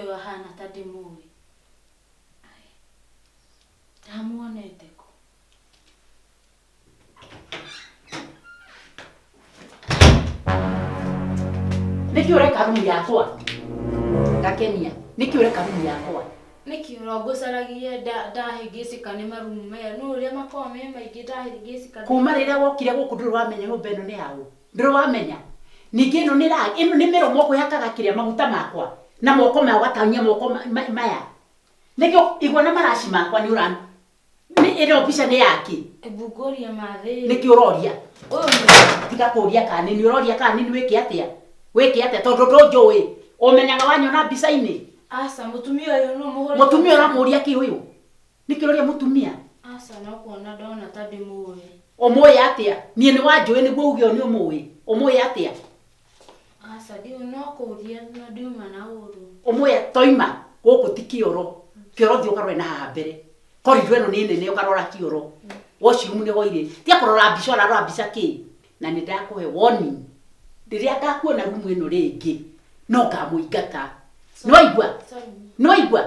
ũyũ ahana ta ndĩmũĩ. Ai, Ndamuonete kũ? Nĩkĩ ũreka rumu yakwa? Gakenia, nĩkĩ ũreka rumu yakwa? Nĩkĩ ũrongũcaragia ndahĩngĩcĩka nĩ marumu maya? Nĩ ũrĩa makoragwo me maingĩ ndahĩngĩcĩka. Kuma rĩrĩa wokire gũkũ ndũrĩ wamenya nyũmba ĩno nĩ yaũ? Ndũrĩ wamenya? Ningĩ ĩno nĩ rag, ĩno nĩ mĩromo ũkwĩhakaga kĩrĩa maguta makwa na moko maya ũgatanyia moko maya. Nĩkĩo igua na maraci makwa nĩ ũra Nĩ ĩno mbica nĩ yaki? Ebu ngũrie mathĩ. Nĩkĩ ũroria? Ũyũ nĩ Tiga kũria kana nĩ ũroria kana nĩ wĩke atĩa? Wĩke atĩa tondũ ndũnjũĩ. Ũmenyaga wanyona mbica-inĩ? Aca mũtumia ũyũ nũ mũhũrĩte. Mũtumia ũramũria kĩ ũyũ? Nĩkĩ ũroria mũtumia? Aca no kuona ndona ta ndĩmũĩ. Ũmũĩ atĩa? Niĩ nĩ wanjũĩ nĩguo uge ũyũ nĩ ũmũĩ. Ũmũĩ atĩa? Aca ndiũĩ no kũria na ndiuma na ũru. Ũmũĩ toima gũkũ ti kĩoro. Kĩoro thiĩ ũkarore na haha mbere. Corridor ĩno nĩ nene ũkarora kĩoro. Washroom nĩho irĩ. Tiga kũrora mbica ũrarora mbica kĩ? Na nĩ ndakũhe warning. Rĩrĩa ngakuona room ĩno rĩngĩ no ngamũingata. Nĩ waigua? Nĩ waigua?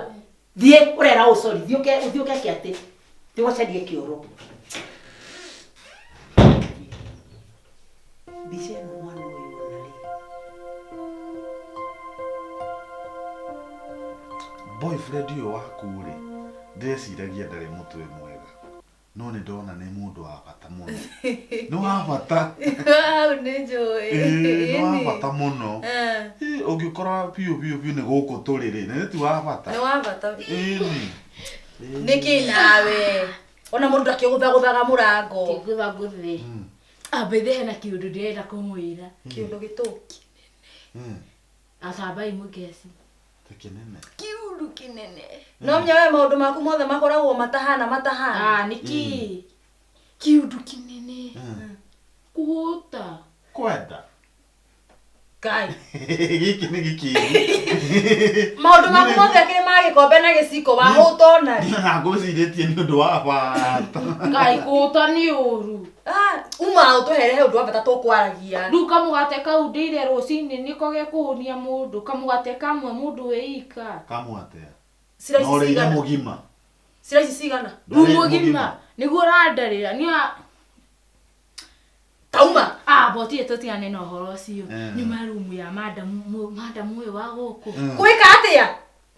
Thiĩ ũrera ũ sorry thiĩ ũke thiĩ ũgeke atĩ. Thiĩ ũgacarie kĩoro. Mbica ĩno mwana ũyũ ona rĩ. Boyfriend ũyũ waku rĩ, ndĩreciragia ndarĩ mũtwe mwega, no nĩ ndona nĩ mũndũ wa bata mũno. Nĩ wa bata. Hau nĩ njũĩ. Ĩĩ, nĩ wa bata mũno. Ĩ, ũngĩkora biũ biũ biũ nĩ gũkũ tũrĩ rĩ, na ti wa bata. Nĩ wa bata. Ĩni. Nĩkĩ nawe? Ona mũndũ ndakĩgũthagũthaga mũrango. Kĩgũthagũthe. Ambĩthe hena kĩũndũ ndĩrenda kũmwĩra. Kĩũndũ gĩtũki. Atambai mũkeci. Ta kĩnene. Kĩũndũ kĩnene. No menya we maũndũ maku mothe makoragwo matahana matahana. Ah, nĩkĩ? Kĩũndũ kĩnene. Kũhũta. Kwenda. Ngai. Gĩkĩ nĩ gĩkĩru. Maũndũ maku mothe akĩrĩ ma gĩkombe na gĩciko wahũta ona rĩ. Niĩ ona ngwĩcirĩtie nĩ ũndũ wa bata. Ngai kũhũta nĩ ũru. Ah, uma ũtũhere he ũndũ wa bata tũkwaragia. Rĩu kamũgate kau ndĩire rũcinĩ nĩko gekũhũnia mũndũ, kamũgate kamwe mũndũ wĩ ika. Kamwe atĩa? Cira Na ici ũrĩire cigana? mũgima. Cira ici cigana? Rĩu Ndarĩ mũgima nĩguo ũrandarĩra niĩ Tauma. Ah, botire tũtigane na ũhoro ũcio. Eh. Nyuma rumu ya madam madam ũyũ wa gũkũ. Gwĩka atĩa?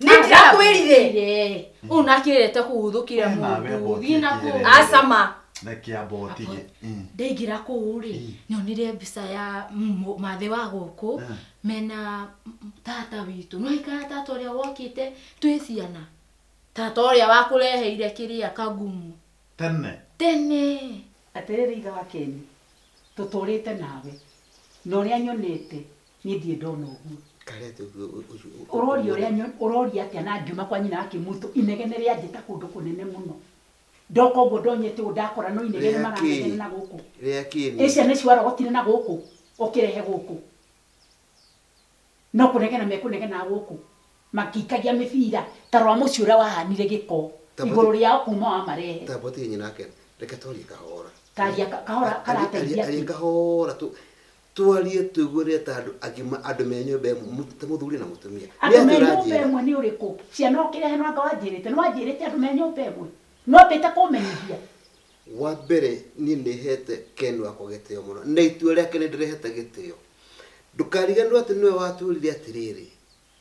Nĩ ndirakwĩrire. Ire. Ũũ nakĩrete kũguthũkĩra Eh, nawe mũndũ. botire Thiĩ na kũu. kĩrere. Acama. Reke amba ũtige. Ndaingĩra kũu rĩ, nyonire mbica ya mathĩ wa gũkũ mena tata witũ. No ikara tata ũrĩa wokĩte twĩ ciana. Tata ũrĩa wakũreheire kĩrĩa kagumu. Tene. Tene. Atĩrĩrĩ ithe wa Keni, tũtũũrĩte nawe, na ũrĩa nyonete, niĩ ndirĩ ndona ũguo. Ũroria ũrĩa ũroria atĩa na ngiuma kwa nyina wa Kĩmutũ, inegene rĩanjĩta kũndũ kũnene mũno. Ndoka ũguo ndonyete ũũ ndakora no inegene maranegena na gũkũ. Ĩ ciana icio warogotire na gũkũ, ũkĩrehe gũkũ. No kũnegena mekũnegenaga gũkũ makĩikagia mĩbira ta rora mũciĩ ũrĩa wahanire gĩko igũrũ rĩao kuma wamarehe. Tamba ũtige nyina ake reke twarie kahora. Taria kahora karateithia Arie kĩ? kahora tu twarie tũiguanĩre ta andũ agima andũ me nyũmba ĩmwe ta mũthuri na mũtumia. Nĩ Andũ atĩa me nyũmba ũranjĩra? ĩmwe nĩ ũrĩkũ? Ciana ũkĩrehe no anga wanjĩrĩte? Nĩ wanjĩrĩte andũ me nyũmba ĩmwe? Nĩ wambĩte kũmenyithia? Wa mbere niĩ nĩ hete Ken wakwa gĩtĩo mũno na itua rĩake nĩ ndĩrĩhete gĩtĩo. Ndũkariganĩrwo atĩ nĩwe watwĩrire atĩrĩrĩ,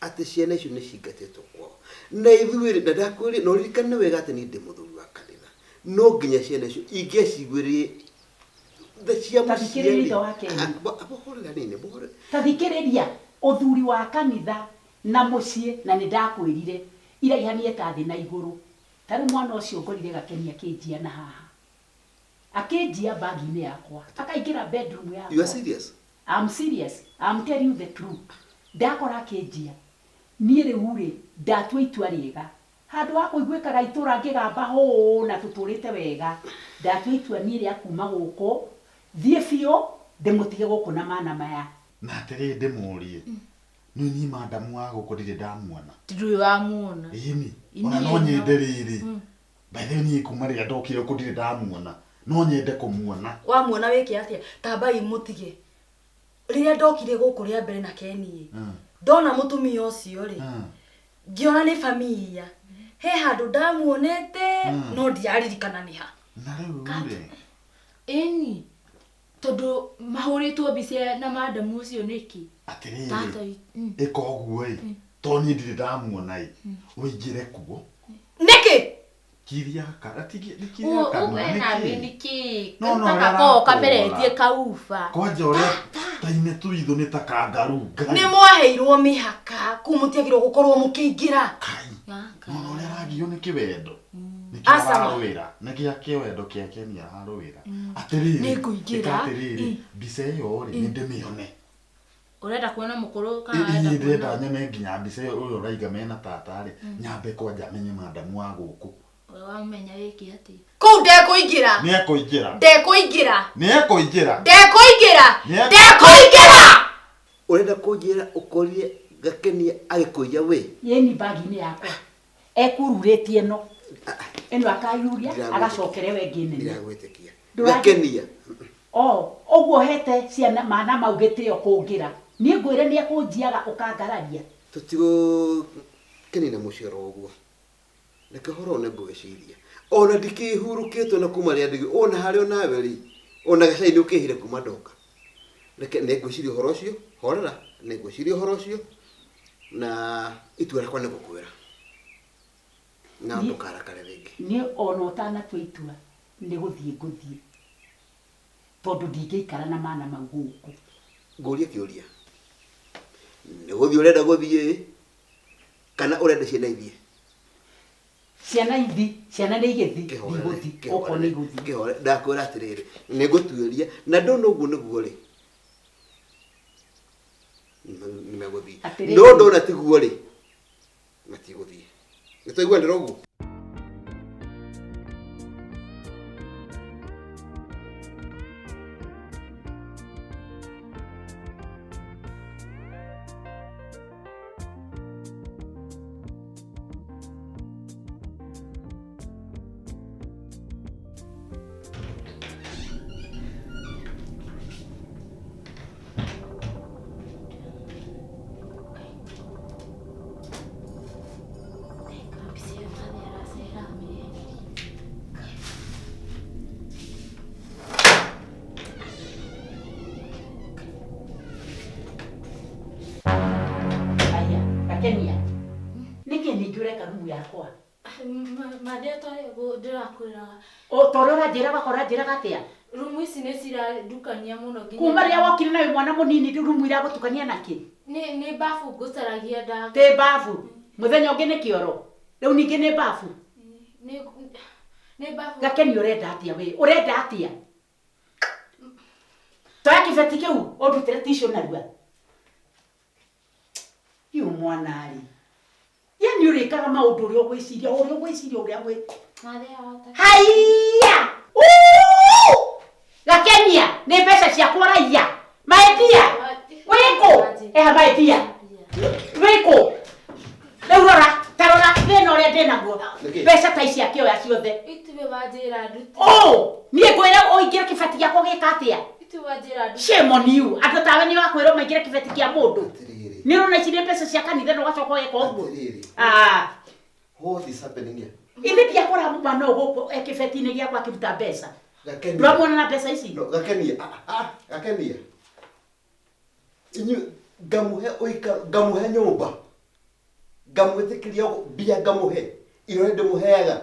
atĩ ciana icio nĩ cingatĩtwo kwao. Na ithuĩ-rĩ, na ndakwĩrire, na ũririkane wega atĩ niĩ ndĩ mũthuri wa kanitha, no nginya ciana icio ingĩaciguĩrĩire tha cia Ta thikĩrĩria mũciari. ithe wa Ken. Horera hanini, horera. Ta thikĩrĩria, ũthuri wa kanitha na mũciĩ, na nĩ ndakwĩrire, iraihanie ta thĩ na igũrũ. Ta rĩu mwana ũcio ngorire Gakeni akĩnjia na haha. Akĩnjia bag-inĩ yakwa. Akaingĩra bedroom yakwa. You are serious? I'm serious. I'm telling you the truth. Ndakora akĩnjia. Niĩ rĩu rĩ, ndatua itua rĩega. Handũ ha kũiguĩkaga itũra ngĩgamba hũũ na tũtũrĩte wega, ndatua itua niĩ rĩa kuma gũkũ, thiĩ biũ, ndĩmũtige gũkũ na mana maya. Na atĩrĩrĩ ndĩmũrie, Nĩ niĩ madam wa gũkũ ndirĩ ndamuona. Ndũrĩ wamuona. Ĩni. Ona no nyende rĩrĩ. By the way niĩ kuma rĩrĩa ndokire gũkũ ndirĩ ndamuona. No nyende kũmuona. Wamuona wĩke atĩa? Tambai mũtige. Rĩrĩa ndokire gũkũ rĩa mbere na Ken ĩ, ndona mũtumia ũcio rĩ, Ngĩona nĩ familia. He handũ ndamuonete no ndiaririkana nĩ ha. Na rĩu rĩ, Ĩni. Tondũ mahũrĩtwo mbica na madamu ũcio nĩkĩ? Tata atĩrĩrĩ, ĩka ũguo ĩ, to niĩ ndirĩ ndamuona ĩ, ũingĩre kuo. Nĩkĩ? Kiria nĩ kiria kanua Nawe nĩkĩ? nĩkĩ? No, no, Ta ũrĩa gakoragwo arakũra. kameretie kauba. Kwanja ũrĩa taine tuitho nĩ ta kangaroo. Ngai. Nĩ mwaheirwo mĩhaka kũu mũtiagĩrĩirwo gũkorwo mũkĩingĩra. Kai. Gaka. Nona ũrĩa aragio nĩ kĩwendo. Nĩkĩo Aca ma. ararũĩra. Nĩ gĩa kĩwendo kĩa Keni ararũĩra. Atĩrĩrĩ. Nĩngũingĩra. Ĩka atĩrĩrĩ, mbica ĩyo rĩ, nĩ ndĩmĩone. Ũrenda kuona mũkũrũ kana Ĩ- ũrenda Ĩ ndĩrenda kuona nyone nginya mbica ĩyo ũyũ ũraiga mena tata rĩ, nyambe kwanja menye madamu wa gũkũ. Wamenya wĩke atĩa? Kũu ndekũingĩra. Nĩ ekũingĩra. Ndekũingĩra. Nĩ ekũingĩra. Ndekũingĩra. Nĩ- Ndekũingĩra. Ũrenda kũnjĩra ũkorire Gakenia agĩkũiya wĩ? Yeni bagi-inĩ yakwa. Ekururĩtie ĩno. Ĩno akayuria agacokere we ĩngĩ nene. Ndiragwĩtĩkia. Ndũrathiĩ- Gakenia. O, ũguo hete ciana mana mau gĩtĩo kũngĩra. Niĩ ngwĩre nĩ ekũnjiaga ũkangararia. Tũtigũkenina mũciĩ oro ũguo. Reke ũhoro ũyũ nĩngũwĩciria. Ona ndikĩhurũkĩte ona kuma rĩa ndigi, ona harĩ onawe rĩ, ona gacai nĩ ũkĩhire kuma ndoka. Reke nĩngwĩciria ũhoro ũcio, horera, nĩngwĩciria ũhoro ũcio, na itua rĩakwa nĩngũkwĩra. Na ndũkarakare rĩngĩ. Niĩ ona ũtanatua itua nĩ gũthiĩ ngũthiĩ. Tondũ ndingĩikara na mana mau gũkũ. Ngũrie kĩũria. Nĩ gũthiĩ ũrenda gũthiĩ, kana ũrenda ciana ithiĩ? Ciana ithi, ciana nĩ igĩthi, ndigũthi, okorwo nĩ igũthiĩ. Kĩhore, ndakwĩra atĩrĩrĩ, nĩ ngũtuĩria, na ndona ũguo nĩguo rĩ, nĩ megũthiĩ. Atĩrĩrĩ. No ndona tiguo rĩ, matigũthiĩ. Nĩ twaiguanĩra ũguo? Mbica ĩyo mathe aracera amĩeherie. Aya, Gakenia. Nĩkĩ ningĩ ũreka rumu yakwa? Mathe torĩa ndĩrakwĩraga. O ta ũrĩa ũranjĩraga wakwa ũranjĩraga atĩa? Rumu ici nĩ cirandukania mũno nginya. Kuma rĩrĩa wokire na wĩ mwana mũnini rĩu rumu iragũtukania nakĩ? Nĩ babu ngũcaragia nda. Tĩ babu. Mũthenya ũngĩ nĩ kĩoro. Rĩu ningĩ nĩ babu. Nĩ babu. Gakenia ũrenda atĩa we? Ũrenda atĩa? Toya kĩbeti kĩu ũndutĩre tissue narua. Iũ mwana rĩ. Yaani ũrĩkaga maũndũ ũrĩa ũgwĩciria, ũrĩa ũgwĩciria ũrĩa gwĩ. Mathe ahota. Haiya! Uu! Gakenia, nĩ mbeca ciakwa ũraiya. My dear, wĩkũ? Eha my dear. Wĩkũ? Rĩu rora, ta rora thĩna ũrĩa ndĩnaguo. Nĩkĩ? Mbeca ta ici akĩoya ciothe. Ituĩ wanjĩra ndute. Ũ, niĩ ngwĩre ũingĩre kĩbeti gĩakwa gĩka atĩa? Ituĩ wanjĩra ndute. Shame on you. Andũ tawe nĩ wakwĩrwo maingĩre kĩbeti kĩa mũndũ. Atĩrĩrĩ. Nĩ ũrona ici nĩ mbeca cia kanitha na ũgacoka ũgeka ũguo. Atĩrĩrĩ. Ah, What is happening here? ithe ndiakora mwana ũyũ gũkũ e kĩbeti-inĩ gĩakwa akĩruta mbeca. Gakenia. Ndũramuona na mbeca ici? No, Gakenia. Ah, Gakenia. Inyuĩ ngamũhe ũikaro, ngamũhe nyũmba. Ngamwĩtĩkĩria mbia ngamũhe. Irio nĩ ndĩmũheaga.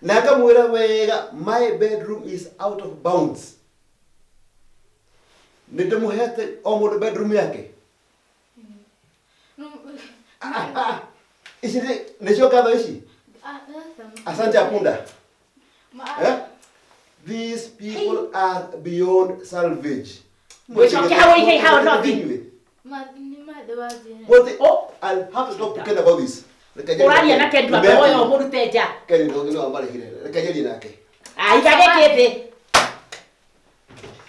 Na ngamwĩra wega, my bedroom is out of bounds. Nĩ ndĩmũhete o mũndũ bedroom yake. Ah, ah, ici nĩcio ngatho ici? Asante Apunda. Eh? These people are beyond salvage. Mwĩcoke hau ũige hau no thi. Nĩ mathe wanjĩra. What Oh. I'll have to talk to Ken about this. Reke njarie Ũraria na Ken. Ken ndwambe woya ũmũrute nja. Ken nĩ wamarĩhire. Reke njarie nake. Ah, iga gĩkĩ thĩ.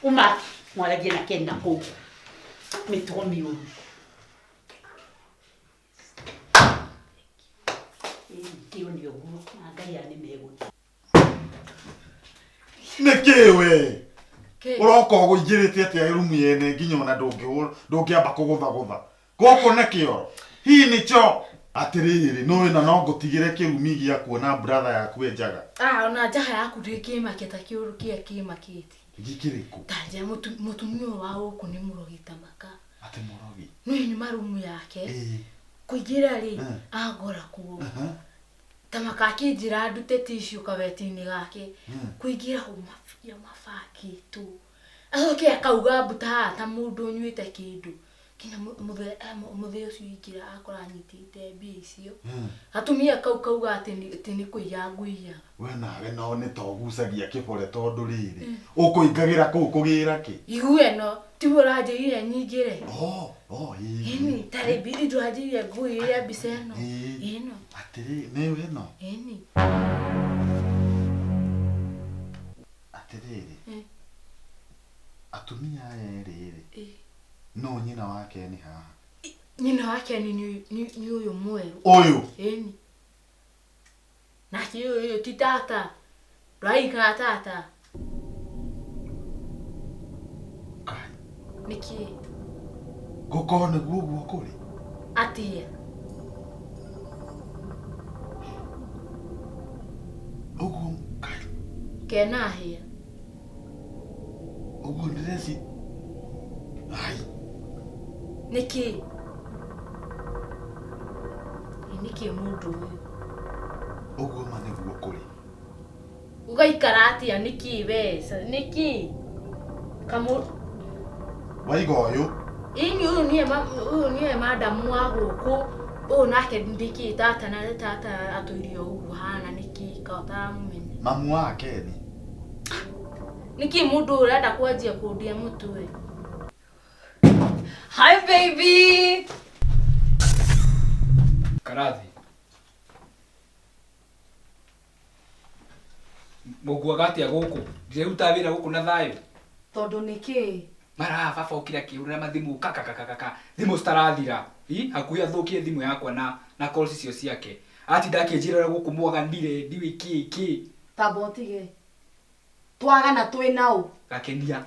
Uma mwaragie na Ken na kũu. Mĩtugo mĩũru. Kĩo nĩ ũguo, na Ngai aya nĩ megũthiĩ. Nĩkĩ we? Ũroka ũgũingĩrĩte atĩa rumu yene nginya ona ndũngĩhũra ndũngĩamba kũgũthagũtha. Gũkũ nĩ kĩoro. Hii nĩ choo. Atĩrĩrĩ, nũĩ na no ngũtigĩre kĩrumi gĩa kuona brother yaku e njaga. Ah, ona njaha yaku ndĩngĩmakia ta kĩũru kĩrĩa kĩmakĩtie. Gĩkĩrĩkũ? Ta nja mũtumia ũyũ wa gũkũ nĩ mũrogi ta maka. Atĩ mũrogi. Nĩũĩ nĩ marumu yake. Ĩĩ. Kũingĩra rĩ, Eh. angora kuo. Aha. Ta maka akĩnjĩra ndute tissue kabeti-inĩ gake. Mm. Kũingĩra hau mabia mabangĩtwo. Acoke akauga mbu ta haha ta mũndũ ũnyuĩte kĩndũ. Nginya mũthee ũcio ingĩra akora anyitĩte mbia icio. Mm. Gatumia kau kauga atĩ nĩ kũiya ngũiyaga. We nawe no nĩ ta ũgucagia kĩbore tondũ rĩrĩ ũkũingagĩra kũu kũgĩra kĩ? Igue ĩno tiguo ũranjĩrire nyingĩre. Oh, oh, ĩĩ. Ĩni tarĩ mbiri ndũranjĩrire ngũgĩre mbica ĩno. Ĩĩ. Ĩno. Atĩrĩ, nĩyo ĩno? Ĩni. Atĩrĩrĩ. Eh. Atumia aya erĩ rĩ, Ĩĩ. no nyina wake nĩ haha. Nyina wake nĩ ũyũ mwerũ. Ũyũ. Ĩni. Nake ũyũ ti tata. Ndũraririkana tata. Kai. Nĩkĩ? Gũkorwo nĩguo ũguo kũrĩ. Atĩa? Ũguo kai. Kena hĩa. Ũguo ndĩreci. Ai. Nĩkĩ? Ĩ nĩkĩ mũndũ ũyũ? Ũguo ma nĩguo kũrĩ. Ũgaikara atĩa nĩkĩ we? Nĩkĩ? Kamũ Waiga ũyũ. Ĩni ũyũ nĩwe ũyũ nĩwe madamu wa gũkũ. Ũyũ nake ndĩkĩ tata na tata atũire o ũguo hana nĩkĩ ka ũtaramũmenya. Mamu wake ni. Nĩkĩ mũndũ ũyũ ũrenda kwanjia kũndia mũtwe? Hi baby. Karathi. Mũguaga atĩa gũkũ? Ndireruta wĩra gũkũ na thayũ. Tondũ nĩkĩ? Mara baba okire akĩhũrĩra mathimũ kakakakaka. Thimũ citarathira. I hakuhĩ athũkie thimũ yakwa na calls icio ciake. Atinda akĩnjĩra ũrĩa gũkũ mwaganire ndiũĩ kĩ kĩ. Tamba ũtige. Twagana twĩ naũ. Gakenia.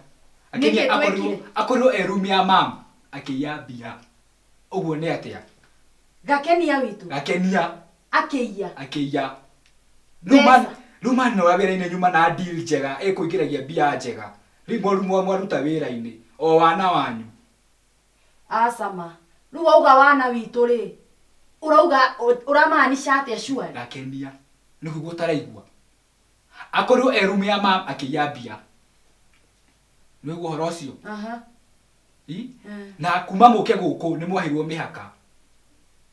Nĩkĩ Akenia twĩkire? akorirwo e room ya mam akĩiya mbia. Ũguo nĩ atĩa? Gakenia witũ. Gakenia Akĩiya. akĩiya. Mbeca. Rĩu man no wĩra-inĩ nyuma na deal njega ĩkũingĩragia mbia njega. Rĩu mwaruta wĩra-inĩ o wana wanyu. Acama. Rĩu wauga wana witũ rĩ. Ũrauga ũramaanisha atĩa surely? Gakenia nĩ kũigua ũtaraigua. Akorirwo e room ya mam akĩiya mbia. Nĩ ũguo ũhoro ũcio? Aha. I? Mm. Na kuma mũke gũkũ nĩ mwaheirwo mĩhaka.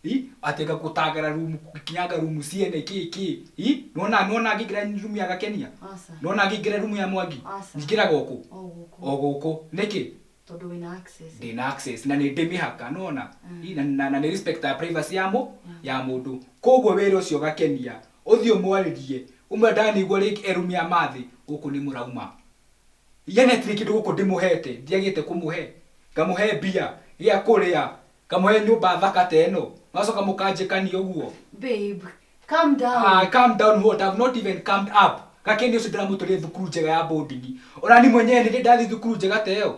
I? Atĩ ngagũtangara room kinyanga room ciene kĩ kĩ. I? Nĩwona ngĩingĩra room ya Gakenia? Aca. Nĩwona ngĩingĩra room ya Mwangi? Aca. Njingĩraga ũkũ? O gũkũ. O gũkũ. Nĩkĩ? Tondũ wĩna access. Ndĩna access na nĩ ndĩ mĩhaka nĩwona? I, na nĩ respect ya privacy ya ya mũndũ. Koguo wĩra ũcio Gakenia ũthiĩ ũmwarĩrie ũmwe ndanigua rĩngĩ e room ya mathĩ gũkũ nĩ mũrauma. Yani hatirĩ kĩndũ gũkũ ndĩmũhete ndiagĩte kũmũhe. Ngamũhe mbia gĩa kũrĩa ngamũhe nyũmba thaka ta ĩno mũgacoka mũkanjĩkania ũguo. Babe, calm down. Ah, calm down what? I've not even calmed up. Gakenia ũcio ndĩramũtwarire thukuru njega ya boarding. Ona ni mwenyewe nĩ ndathiĩ thukuru njega ta ĩyo.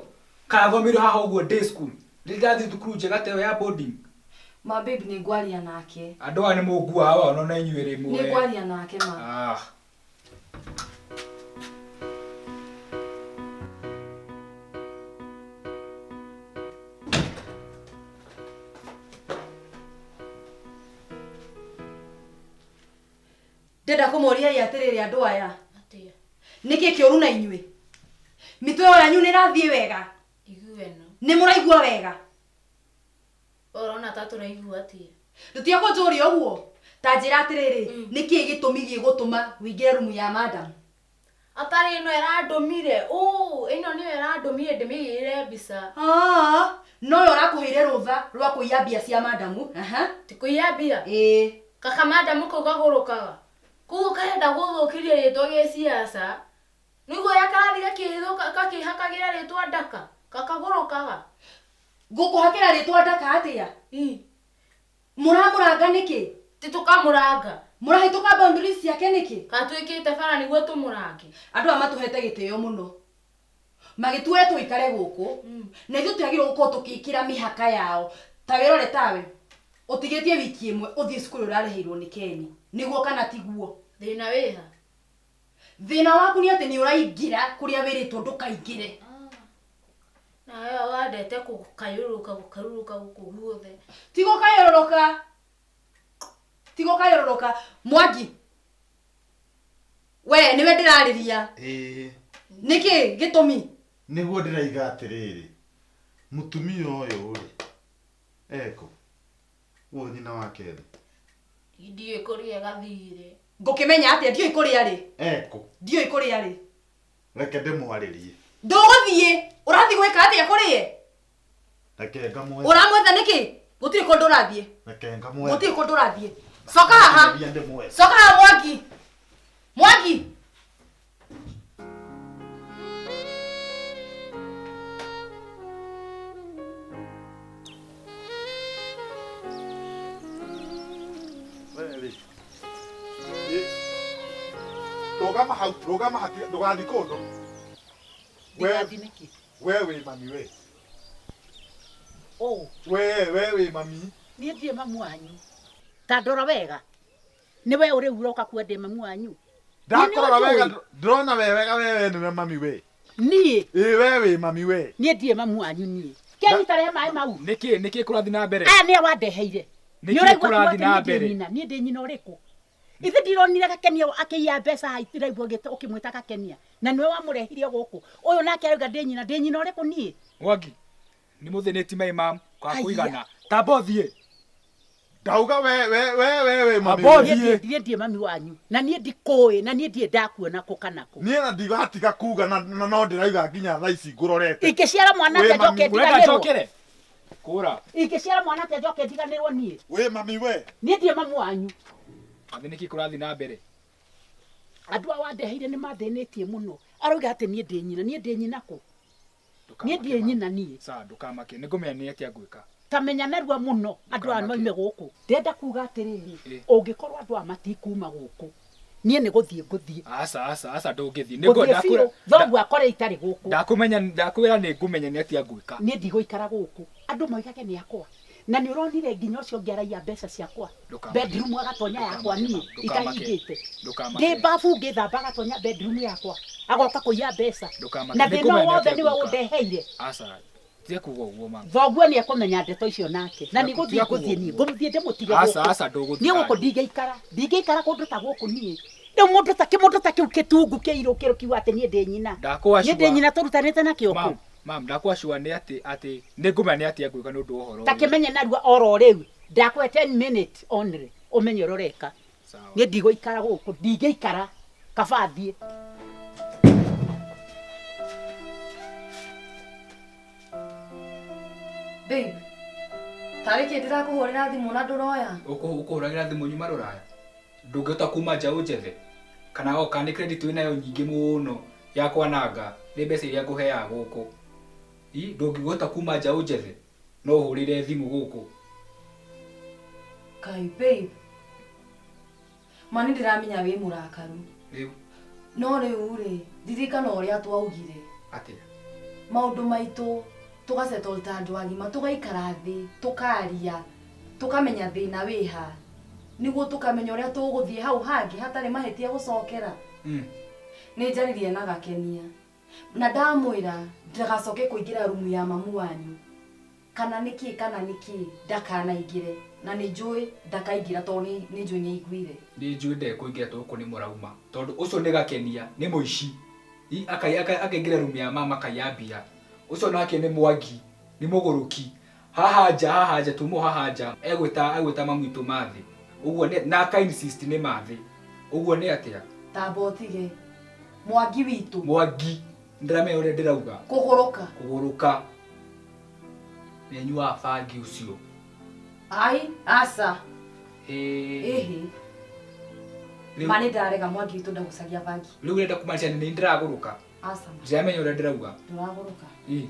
Karathomeire haha ũguo day school. Nĩ ndathiĩ thukuru njega ta ĩyo ya boarding. Ma babe nĩ ngwaria nake. Andũ aya nĩ mũnguaga wa ona inyuĩ rĩmwe. Nĩ ngwaria nake ma. Ah. Ndĩrenda kũmũria ĩ atĩrĩrĩ andũ aya. Atĩa? Nĩkĩ kĩũru na inyuĩ? Mĩtwe ĩyo yanyu nĩ ĩrathiĩ wega? Igue ĩno. Nĩ mũraigua wega? Ũrona ta tũraigua atĩa? Ndũtige kũnjũria ũguo. Ta njĩra atĩrĩrĩ, nĩkĩ gĩtũmi gĩgũtũma wĩingĩre rumu ya madam? Atarĩ ĩno ĩrandũmire. Ũ, ĩno nĩyo ĩrandũmire ndĩmĩigĩrĩre mbica. Ah, noyo ũrakũheire rũtha rwa kũiya mbia cia madamu. Aha. Ti kũiya mbia? Ĩĩ. Kaka madamu kau kagũrũkaga. Koguo karenda gũthũkĩria rĩtwa gĩciaca. Nĩguo ũrĩa karathi gakĩhakagĩra rĩtwa ndaka. Kakagũrũkaga. Ngũkũhakĩra rĩtwa ndaka atĩa? Ĩ. Mũramũranga nĩkĩ? Ti tũkamũranga. Mũrahĩtũka boundaries ciake nĩkĩ? Gatuĩkĩte bara nĩguo tũmũrange. Andũ aya matũhete gĩtĩo mũno. Magĩtuoya tũikare gũkũ. Na ithuĩ twagĩrĩirwo gũkorwo tũgĩkĩra mĩhaka yao. Ta wĩrore tawe. Ũtigĩtie wiki ĩmwe ũthiĩ cukuru ũrarĩhĩirwo nĩ Keni. Nĩguo kana tiguo? Thĩna wĩha? Thĩna waku nĩ atĩ nĩ ũraingĩra kũrĩa wĩrĩtwo ndũkaingĩre. Nawe wandete gũkayũrũrũka gũkayũrũrũka gũkũ guothe. Ti gũkayũrũrũka. Ti gũkayũrũrũka. Mwangi. We nĩwe ndĩrarĩria. Ĩĩ. Nĩkĩ gĩtũmi? Nĩguo ndĩraiga atĩrĩrĩ, mũtumia ũyũ rĩ, ekũ? Ũyũ nyina wa Ken. Ndiũĩ kũrĩa gathire. Ngũkĩmenya atĩa ndiũĩ kũrĩa rĩ? Ekũ? Ndiũĩ kũrĩa rĩ. Reke ndĩmwarĩrie. Ndũgũthiĩ. Ũrathiĩ gwĩka atĩa kũrĩ ye? Reke ngamwethe. Ũramwetha nĩkĩ? Gũtirĩ kũndũ ũrathiĩ. Reke ngamwethe. Gũtirĩ kũndũ ũrathiĩ. Coka haha. Nginya ndĩmwethe. Coka haha Mwangi. Mwangi. Werĩ. Ĩ. Rũgama hau, rũgama hau, ndũgathiĩ kũndũ. We Ndĩgathiĩ nĩkĩ? we wĩ mami we. Ũũ. We wĩ mami. Niĩ ndirĩ mamu wanyu. Ta ndora wega. Nĩ we ũrĩu ũroka kuga ndĩ mamu wanyu. Ndakũrora Niĩ nĩ wega, ũnjũĩ. ndĩrona we wega we we nĩwe mami we. Niĩ. Ĩ we wĩ mami we. Niĩ ndirĩ mamu wanyu niĩ. Keni tarehe maĩ mau. Nĩkĩ nĩkĩ kũrathiĩ na mbere? Aya nĩa wandeheire. Nĩkĩ Nĩ ũraigua kũrathiĩ kuga na atĩ niĩ ndĩ mbere? nyina, niĩ ndĩ nyina ũrĩkũ? Ithe ndironire Gakenia akĩiya mbeca haha itiraigua ũkĩmwĩta Gakenia. Na nĩwe wamũrehire gũkũ. Ũyũ nake arauga ndĩ nyina, ndĩ nyina ũrĩkũ niĩ? Mwangi, nĩ mũthĩnĩti mai mam kwa Haiya. kũigana. Tamba ũthiĩ. Ndauga we we we we wĩ mami Amba we. ũthiĩ. Niĩ ndirĩ mami wanyu. Na niĩ ndikũĩ, na niĩ ndirĩ ndakuona kũ kana kũ. Niĩ na ndigatiga kuga na na no ndĩrauga nginya thaa ici ngũrorete. Ingĩciara mwana Wĩ atĩa mami. njoke Ũrenda ndiganĩrwo? njokere? Kũra. Ingĩciara mwana atĩa njoke ndiganĩrwo niĩ? Wĩ mami we. Niĩ ndirĩ mamu wanyu. Mathĩ nĩkĩ kũrathiĩ na mbere? Andũ aya wandeheire nĩ mathĩnĩtie mũno. Arauga atĩ niĩ ndĩ nyina, niĩ ndĩ nyina kũ? Niĩ ndirĩ nyina niĩ. Sawa, ndũkamake. Nĩngũmenya nĩ atĩa ngwĩka. Ta menya narua mũno andũ aya Ndũkamake. moime gũkũ. Ndĩrenda kuga atĩrĩrĩ, Ĩ. ũngĩkorwo andũ aya matikuma gũkũ, niĩ nĩ gũthiĩ ngũthiĩ. Aca aca aca ndũngĩthiĩ. Nĩngũ Ngũthiĩ ndakwĩra biũ, thoguo akore itarĩ gũkũ. ndakũmenya ndakwĩra nĩ ngũmenya nĩ atĩa ngwĩka. Niĩ ndigũikara gũkũ. Andũ moigage nĩ akwa. Na nĩ ũronire nginya ũcio ũngĩ araiya mbeca ciakwa. Ndũkamake. Bedroom agatonya yakwa niĩ Ndũkamake. itahingĩte. Ndũkamake. Ndĩ babu ngĩthamba agatonya bedroom yakwa. Agoka kũiya mbeca. Ndũkamake. Na thĩna Nĩngũmenya nĩ wothe atĩa nĩwe ngwĩka. ũndeheire. Aca. Tiga kuga ũguo mama. Thoguo nĩ ekũmenya ndeto icio nake. Na nĩ gũthiĩ Tiga kuga ngũthiĩ niĩ. ũguo. Ngũthiĩ ndĩmũtige Aca gũkũ. aca ndũgũthiĩ. Niĩ gũkũ ndingĩikara. Ndingĩikara kũndũ ta gũkũ niĩ. Rĩu mũndũ ta kĩmũndũ ta kĩu kĩtungu kĩirũ kĩrũ kiuga atĩ niĩ ndĩ nyina. Ndakwacua. Niĩ ndĩ nyina tũrutanĩte nakĩo kũ. Mam, mam ndakwacua nĩ atĩ atĩ nĩngũmenya nĩ atĩa ngwĩka nĩ ũndũ wa ũhoro Ta ũyũ. kĩmenye narua oro rĩu. Ndakũhe 10 minutes only. Ũmenye ũrĩa ũreka. Sawa. Niĩ ndigũikara gũkũ. Ndingĩikara. Kaba thiĩ. Babe. Tarĩ kĩ ndĩrakũhũrĩra thimũ na ndũroya? Ũkũhũragĩra thimũ nyuma rũraya ndũngĩhota kuma nja ũnjethe kana oka nĩ credit wĩnayo nyingĩ mũno ya kwananga nĩ mbeca iria ngũheaga gũkũ. I ndũngĩhota kuma nja ũnjethe no ũhũrĩre thimũ gũkũ. Kai babe. Ma nĩ ndĩramenya wĩ mũrakaru. Rĩu No rĩu rĩ, ririkana ũrĩa twaugire. atĩa? Maũndũ maitũ tũgasettle ta andũ agima, tũgaikara thĩ, tũkaria, tũkamenya thĩna wĩha. Nĩguo tũkamenya ũrĩa tũgũthiĩ hau hangĩ hatarĩ mahĩtia gũcokera. Nĩ njaririe na Gakenia. Na ndamwĩra ndagacoke kũingĩra rumu ya mamu wanyu. Kana nĩkĩ kana nĩkĩ ndakanaingĩre. Na nĩ njũĩ ndakaingĩra tondũ nĩ njũĩ nĩ aiguire. Nĩ njũĩ ndekũingĩra tondũ gũkũ nĩ mũrauma. Tondũ ũcio nĩ Gakenia nĩ mũici. I akaingĩra rumu ya mama akaiya mbia. Ũcio nake nĩ Mwangi, nĩ mũgũrũki. Haha nja haha nja tumo haha nja egwĩta egwĩta mamu witũ Mathĩ. Ũguo nĩ na aka insist nĩ Mathĩ. Ũguo nĩ atĩa? Tamba ũtige. Mwangi witũ. Mwangi ndĩramenya ũrĩa ndĩrauga. Kũgũrũka. Kũgũrũka. Nĩ anyuaga bangi ũcio. Ai, aca. Ĩĩ. Ĩhĩ. Ma nĩ ndarega Mwangi witũ ndagucagia bangi. Rĩu ũrenda kumaanisha nĩ ndĩragũrũka. Aca. Ndiramenya ũrĩa ndĩrauga. Ndũragũrũka. Ĩ.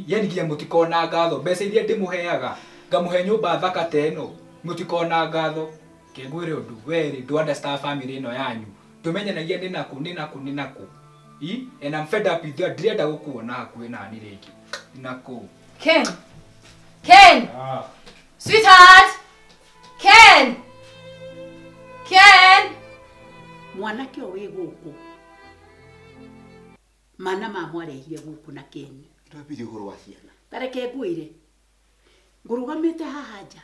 Yani nginya mũtikona ngatho mbeca iria ndĩmũheaga ngamũhe nyũmba thaka ta ĩno mũtikona ngatho. Kengwĩre ũndũ we rĩ ndũ understand family ĩno yanyu tũmenyanagia nĩ nakũ nĩ nakũ nĩ nakũ. I and I'm fed up with you ndirenda gũkuona hakuhĩ nani rĩngĩ. Nĩ nakũ. Ken. Ken. Ah. Sweetheart. Mwanake ũyũ wĩ gũkũ mana mamwarehire gũkũ na Keni. Twambirie ũhoro wa ciana. Tareke ngwĩre, ngũrũgamĩte haha nja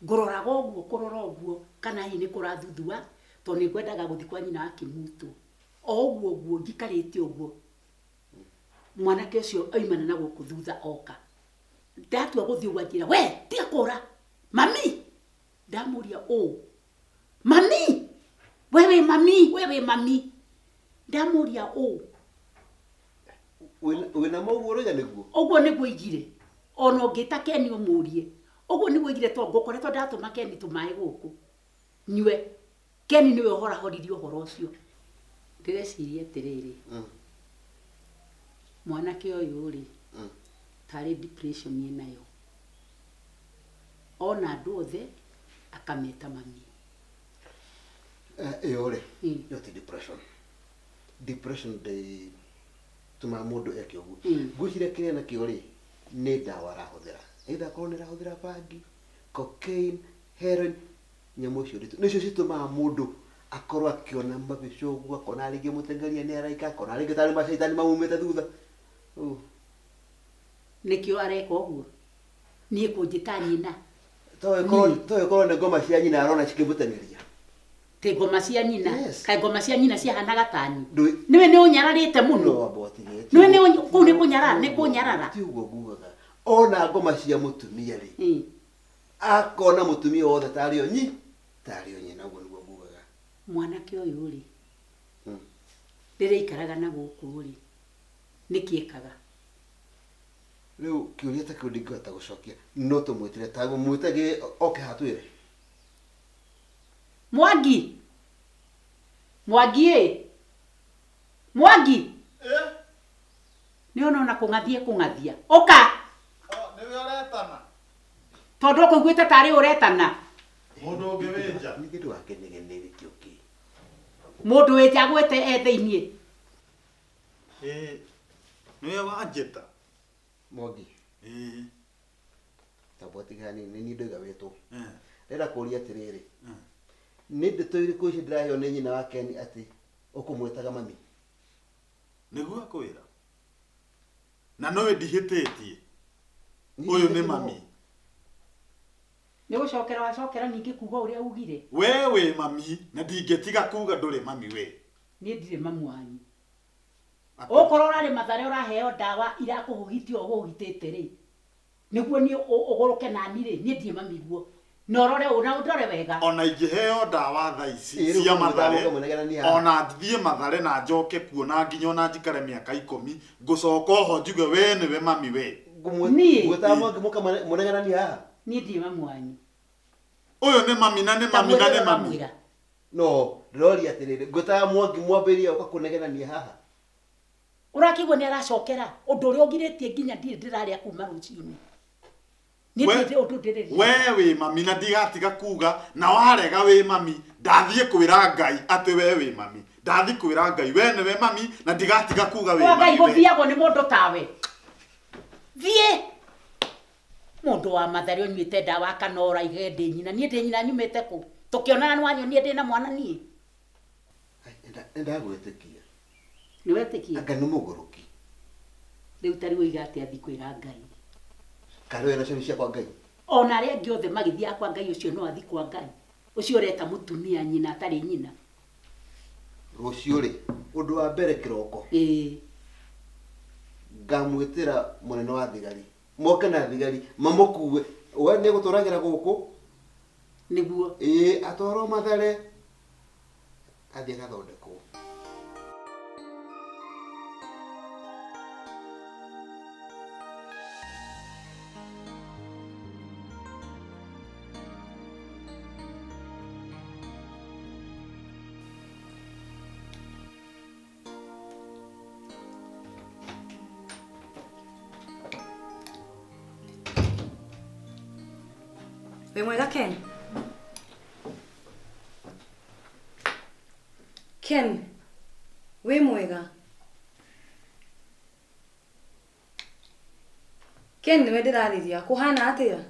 ngũroraga ũguo kũrora ũguo kana hihi nĩ kũrathuthua tondũ nĩ ngwendaga gũthiĩ kwa nyina wa Kĩmutũ. O ũguo ũguo njikarĩte ũguo mwanake ũcio oimana na gũkũ thutha oka. Ndatua gũthiĩ ũguo anjĩra, we tiga kũra mami. Ndamũria ũ mami, we wĩ mami, we wĩ mami. Ndamũria ũ Wĩna ma ũguo ũroiga nĩguo? Ũguo nĩguo igire. Ona ũngĩta Keni ũmũrie ũguo nĩguo igire tondũ ngũkoretwo ndatũma Keni tũmaĩ gũkũ nyue. Keni nĩwe ũhorahoririe ũhoro ũcio. Ndĩreciria atĩrĩrĩ, mwanake ũyũ rĩ, tarĩ depression ĩnayo. Ona andũ othe akameta mami. Ĩyo rĩ, ĩyo ti depression. Depression ndĩtũmaga mũndũ eke ũguo. Ngwĩciria kĩrĩa nakĩo rĩ, nĩ ndawa arahũthĩra. Either akorwo nĩ arahũthĩra bangi, cocaine, heroin, nyamũ icio nditũ. Nĩcio citũmaga mũndũ akorwo akĩona mabica ũguo, akona rĩngĩ mũteng'eria nĩ araika, akona rĩngĩ tarĩ macaitani mamumĩte thutha. Nĩkĩo areka ũguo? Niĩ kũnjĩta nyina. To ĩkorwo nĩ ngoma cia nyina arona cikĩmũteng'eria. Ti ngoma cia nyina. Kaĩ ngoma cia nyina ciahanaga tani? Nĩwe nĩ ũnyararĩte mũno. Nĩwe nĩ kũu nĩ kũnyarara, nĩ kũnyarara. Ti ũguo ngugaga. Ona ngoma cia mũtumia rĩ, akona mũtumia wothe tarĩ o nyi, tarĩ o nyina, ũguo nĩguo ngugaga. Mwanake ũyũ rĩ, rĩrĩa aikaraga na gũkũ rĩ, nĩkĩ ekaga? Rĩu kĩũria ta kĩu ndingĩhota gũcokia, no tũmwĩtĩre ta mwĩtage oke hatwĩre. Mwangi, Mwangi ĩ, Mwangi nĩ ũrona kũng'athia kũng'athia. Ũka. Nĩwe ũretana. Tondũ ũkũiguĩte tarĩ ũretana. Mũndũ ũngĩ wĩ nja. Nĩ kĩndũ wakenegenere kĩo kĩ. Mũndũ wĩ nja agwete e thĩiniĩ. Ĩĩ, nĩwe wanjĩta. Mwangi. Ĩĩ. Tamba ũtige hanini, nĩ niĩ ndoiga wĩtwo. Ndĩrenda kũũria atĩrĩrĩ, nĩ ndeto irĩkũ ici ndĩraheo nĩ nyina wa Ken atĩ ũkũmwĩtaga mami? Nĩguo akwĩra. Na nowe ndihĩtĩtie. Ũyũ nĩ mami. Nĩ gũcokera wacokera ningĩ kuga ũrĩa ugire. We wĩ mami na ndingĩtiga kuga ndũrĩ mami we. Niĩ ndirĩ mamu wanyu. Okorwo ũrarĩ Mathare ũraheo ndawa irakũhũhitia ũhũhitĩte rĩ, nĩguo niĩ ũgũrũke nani rĩ, niĩ ndirĩ mami guo. Na ũrore ũũ na ũndore wega. Ona ingĩheo ndawa thaa ici cia Mathare, ona thiĩ Mathare na njoke kuo na nginya ona njikare mĩaka 10, ngũcoka oho njuge we nĩwe mami we. Niĩ. Ngwĩtaga Mwangi mũkamunegenania haha? Niĩ ndirĩ mamu wanyu. Ũyũ nĩ mami na nĩ mami na nĩ mami. No, ndĩroria atĩrĩrĩ, ngwĩtaga Mwangi mwambĩrĩria ũka kũnegenania haha. Ũrakĩigua nĩ aracokera ũndũ ũrĩa ũngirĩtie nginya ndirĩ ndĩrarĩa kuma rũcinĩ. We wĩ mami na ndigatiga kuga na warega wĩ mami, ndathiĩ kwĩra Ngai atĩ we wĩ mami. Ndathiĩ kwĩra Ngai we nĩwe mami na ndigatiga kuga wĩ mami. Kwa Ngai gũthiagwo nĩ mũndũ tawe. Thiĩ. Mũndũ wa Mathare ũnyuĩte ndawa akanora ihe ndĩ nyina. Niĩ ndĩ nyina nyumĩte kũ? Tũkĩonana nĩ wanyonie ndĩ na mwana niĩ. Ndagwĩtĩkia. Nĩ wetĩkia? Anga nĩ mũgũrũki. Rĩu ta rĩu oiga atĩ athiĩ kwĩra Ngai. Kana wĩna ciana cia kwa Ngai? Ona arĩa angĩ othe magĩthiaga kwa Ngai ũcio no athiĩ kwa Ngai. Ũcio ũreta mũtumia nyina atarĩ nyina. Rũciũ rĩ, ũndũ wa mbere kĩroko. Ĩĩ. Ngamwĩtĩra mũnene wa thigari. Moke na thigari mamũkue. We nĩ egũtũragĩra gũkũ. Nĩguo. Ĩĩ, atwarwo Mathare athiĩ agathondekwo. Wĩ mwega Ken? Ken, wĩ mwega? Ken nĩwe ndĩrarĩria, kũhana atĩa?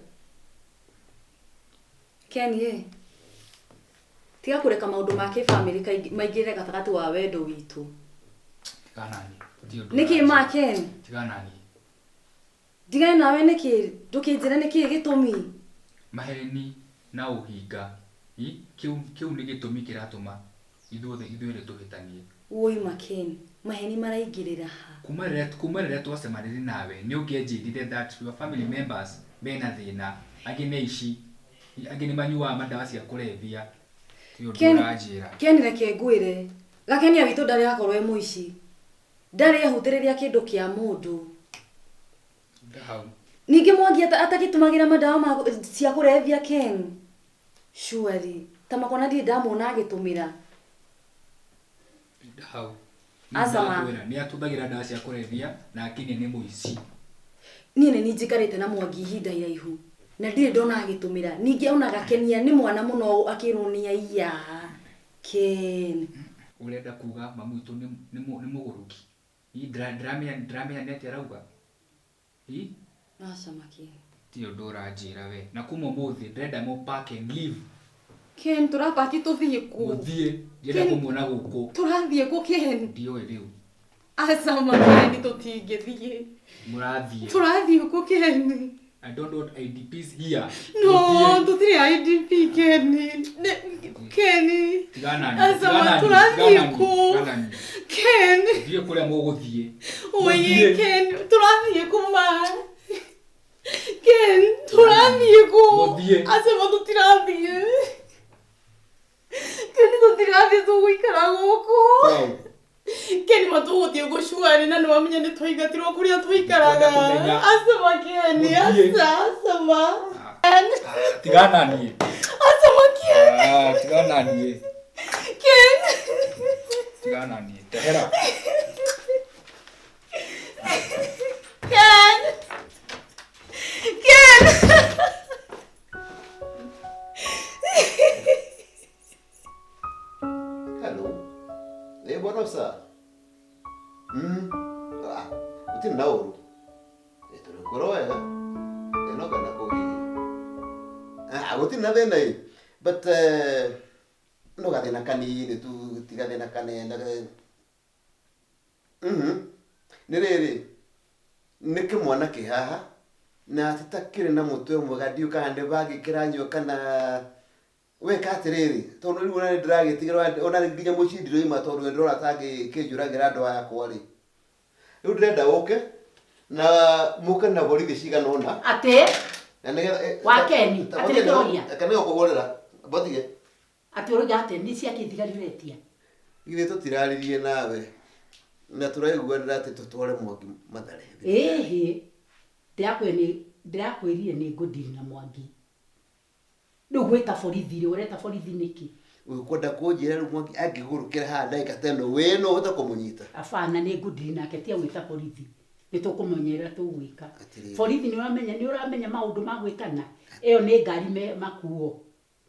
Ken ĩ, Tiga kũreka maũndũ ma kĩbamĩrĩ kaingĩ maingĩrĩre gatagatĩ wa wendo witũ. Tigana nani. Ti ũndũ Nĩkĩ ũranjĩra. ma Ken? Tigana nani. Ndigane nawe nĩkĩ? Ndũkĩnjĩre nĩkĩ gĩtũmi? Maheni na ũhinga. I kĩu kĩu nĩ gĩtũmi kĩratũma ithuothe ithuerĩ tũhĩtanie. Woi Maken, maheni maraingĩrĩra ha? Kuma rĩrĩa kuma rĩrĩa twacemanirie nawe nĩ ũngĩanjĩrire that your family members mena thĩna, angĩ nĩ aici, angĩ nĩ manyuaga madawa cia kũrebia. Ti ũndũ Ken, ũranjĩra. Ken reke ngwĩre, Gakenia witũ ndarĩ akorwo e mũici. Ndarĩ ehutĩrĩria kĩndũ kĩa mũndũ. Hau. Ningĩ Mwangi atagĩtũmagĩra madawa ma cia kũrebia Ken. Surely, ta makona ndirĩ ndamuona agĩtũmĩra. Hau. Aca ma. Nĩ atũthagĩra ndawa cia kũrebia na Akenia nĩ mũici. Niĩ nĩ niĩ njikarĩte na Mwangi ihinda iraihu na ndirĩ ndona agĩtũmĩra. Ningĩ ona Gakenia nĩ mwana mũno akĩrwo nĩ aiya. Ken. Ũrenda kuga mamu witũ nĩ mũgũrũki? Ndiramenya ndiramenya nĩ atĩa arauga. Ĩ? Aca ma Ken. Ti ũndũ ũranjĩra we. Na kuma ũmũthĩ ndĩrenda mũ pack and leave. Ken tũrapaki tũthiĩ kũ? Mũthiĩ. Ndienda Ken. kũmuona gũkũ. Tũrathiĩ kũ Ken? Ndiũĩ rĩu. Aca ma Ken tũtingĩthiĩ. Mũrathiĩ. Tũrathiĩ kũ Ken? I don't want IDPs here. No, Mũthiĩ. tũtirĩ IDP Ken. Ken. Tigana nani. Aca ma tũrathiĩ kũ? Ken. Thiĩ kũrĩa mũgũthiĩ. Oye Mũthiĩ. Ken, tũrathiĩ kũ ma? Ken, tũrathiĩ kũ? Mũthiĩ. Aca ma tũtirathiĩ. Ken tũtirathiĩ tũgũikara gũkũ. Wow. Ken ma tũgũthiĩ gũcuarĩ na nĩwamenya nĩ twaingatirwo kũrĩa tũikaraga. Ndikwenda kũmenya. Aca ma Ken, Mũthiĩ. aca, aca ma. Ken, Tigana niĩ. aca ma Ken. Ah, tigana niĩ. Ken. Tigana niĩ. Tehera. Ken. Ken. Hello. Eh, bwana officer. Ah, gũtirĩ na ũru. Eh, tũrĩ kũrĩ wega. Eh, no ngenda kũgiria. Ah, gũtirĩ na thĩna ĩ. But eh, no gathĩna kanini tu, ti gathĩna kanene. Nĩ rĩrĩ, nĩ kĩmwana kĩ haha na ti ta kĩrĩ na mũtwe mwega ndiũĩ kana nĩ bangi kĩranyua kana weka atĩrĩrĩ tondũ rĩu ona nĩ ndĩragĩtigĩra ona nginya mũciĩ ndiroima tondũ nĩ ndĩrona ta kĩnjũragĩra andũ aya akwa rĩ. Rĩu ndĩrenda ũke na mũke na borithi cigana ũna Atĩ na nĩgetha Wa Keni, atĩ nĩ kĩroria? Kana nĩgũkũhũrĩra botige atĩ ũroiga atĩ nĩ cia kĩthigari ũretia. Githĩ tũtiraririe nawe na tũraiguanĩra atĩ tũtware Mwangi Mathare. Ĩhĩ ndĩrakwĩrire nĩ ngũndiri na Mwangi. Rĩu gwĩta borithi rĩ ũreta borithi nĩkĩ? Ũkwenda kũnjĩra rĩu Mwangi angĩgũrũkĩra haha ndagĩka ta ĩno we no ũhote kũmũnyita? Abana nĩ ngũndiri nake tia gwĩta borithi. Nĩ tũkũmenyerera tũgwĩka. Atĩrĩrĩ. Borithi nĩ ũramenya nĩ ũramenya maũndũ ma gwĩtana. Ĩyo nĩ ngari me makuo.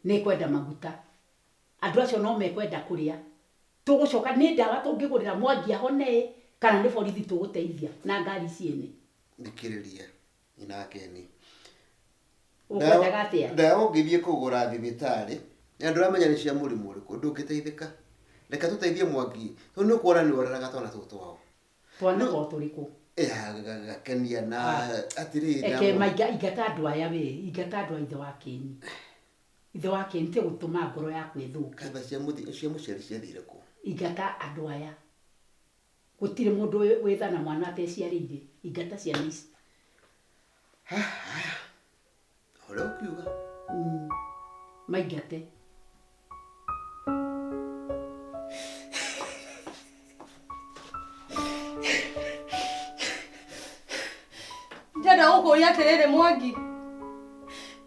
Nĩ kwenda maguta. Andũ acio no mekwenda kũrĩa. Tũgũcoka nĩ ndawa tũngĩgũrĩra Mwangi ahone kana nĩ borithi tũgũteithia na ngari ciene. Thikĩrĩria nyina wa Keni. Ũkwendaga atĩa? Ndawa ũngĩthiĩ kũgũra thibitarĩ na ndũramenya nĩ cia mũrimũ ũrĩkũ ndũngĩteithĩka. Reke tũteithie Mwangi tondũ nĩ ũkuona nĩ oreraga twana tũtũ twao. Twana to tũrĩkũ? Gakenia na atĩrĩrĩ Eke maiga ingata andũ aya we, ingata andũ a ithe wa Keni. Ithe wa Keni ti gũtũma ngoro yaku ĩthũke. Kamba cia mũciari ciathire kũ? Ingata andũ aya. Gũtirĩ mũndũ wĩtha na mwana ateciarĩire. Ingata ciana ici. Ũrĩa ũkiuga. Maingate. Ndĩrenda gũkũria atĩrĩrĩ Mwangi.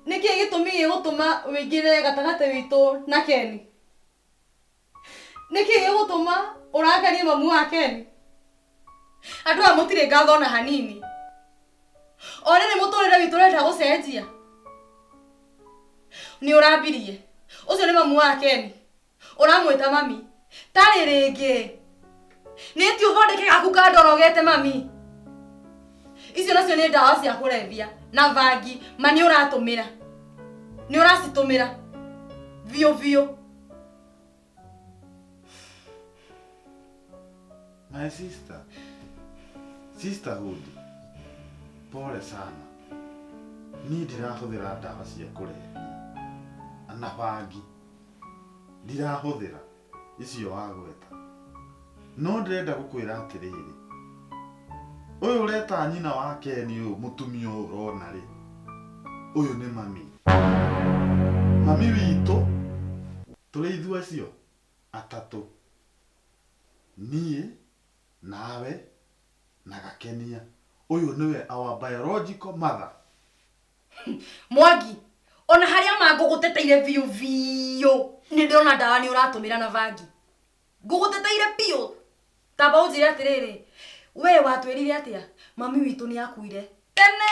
Nĩkĩĩ gĩtũmi gĩgũtũma wĩingĩre gatagatĩ witũ na Ken? Nĩkĩĩ gĩgũtũma ũrakarie mamu wa Ken? Andũ aya mũtirĩ ngatho ona hanini. O rĩrĩ mũtũrĩre witũ ũrenda gũcenjia. Nĩ ũrambirie. Ũcio nĩ mamu wa Ken. Ũramwĩta mami. Tarĩ rĩngĩ. Nĩ ti ũthondeke gaku kandoro ũgete mami. Icio nacio nĩ ndawa cia kũrebia na bangi ma nĩ ũratũmĩra. Nĩ ũracitũmĩra. Biũ biũ. My sister. Sisterhood. Pole sana. Niĩ ndirahũthĩra ndawa cia kũrebia na bangi. Ndirahũthĩra icio wagweta. No ndĩrenda gũkwĩra atĩrĩrĩ. Ũyũ ũreta nyina wa Ken ũyũ mũtumia ũyũ ũrona rĩ. Ũyũ nĩ mami. Mami witũ tũrĩ ithuĩ acio atatũ. Niĩ nawe na Gakenia. Ũyũ nĩwe our biological mother. Mwangi, ona haria mangũgũteteire biũ biũ nĩ ndĩrona ndawa nĩ ũratũmĩra na bangi. Ngũgũteteire biũ. Tamba ũnjĩre atĩrĩrĩ, we watwĩrire atĩa? Mami witũ nĩ akuire tene.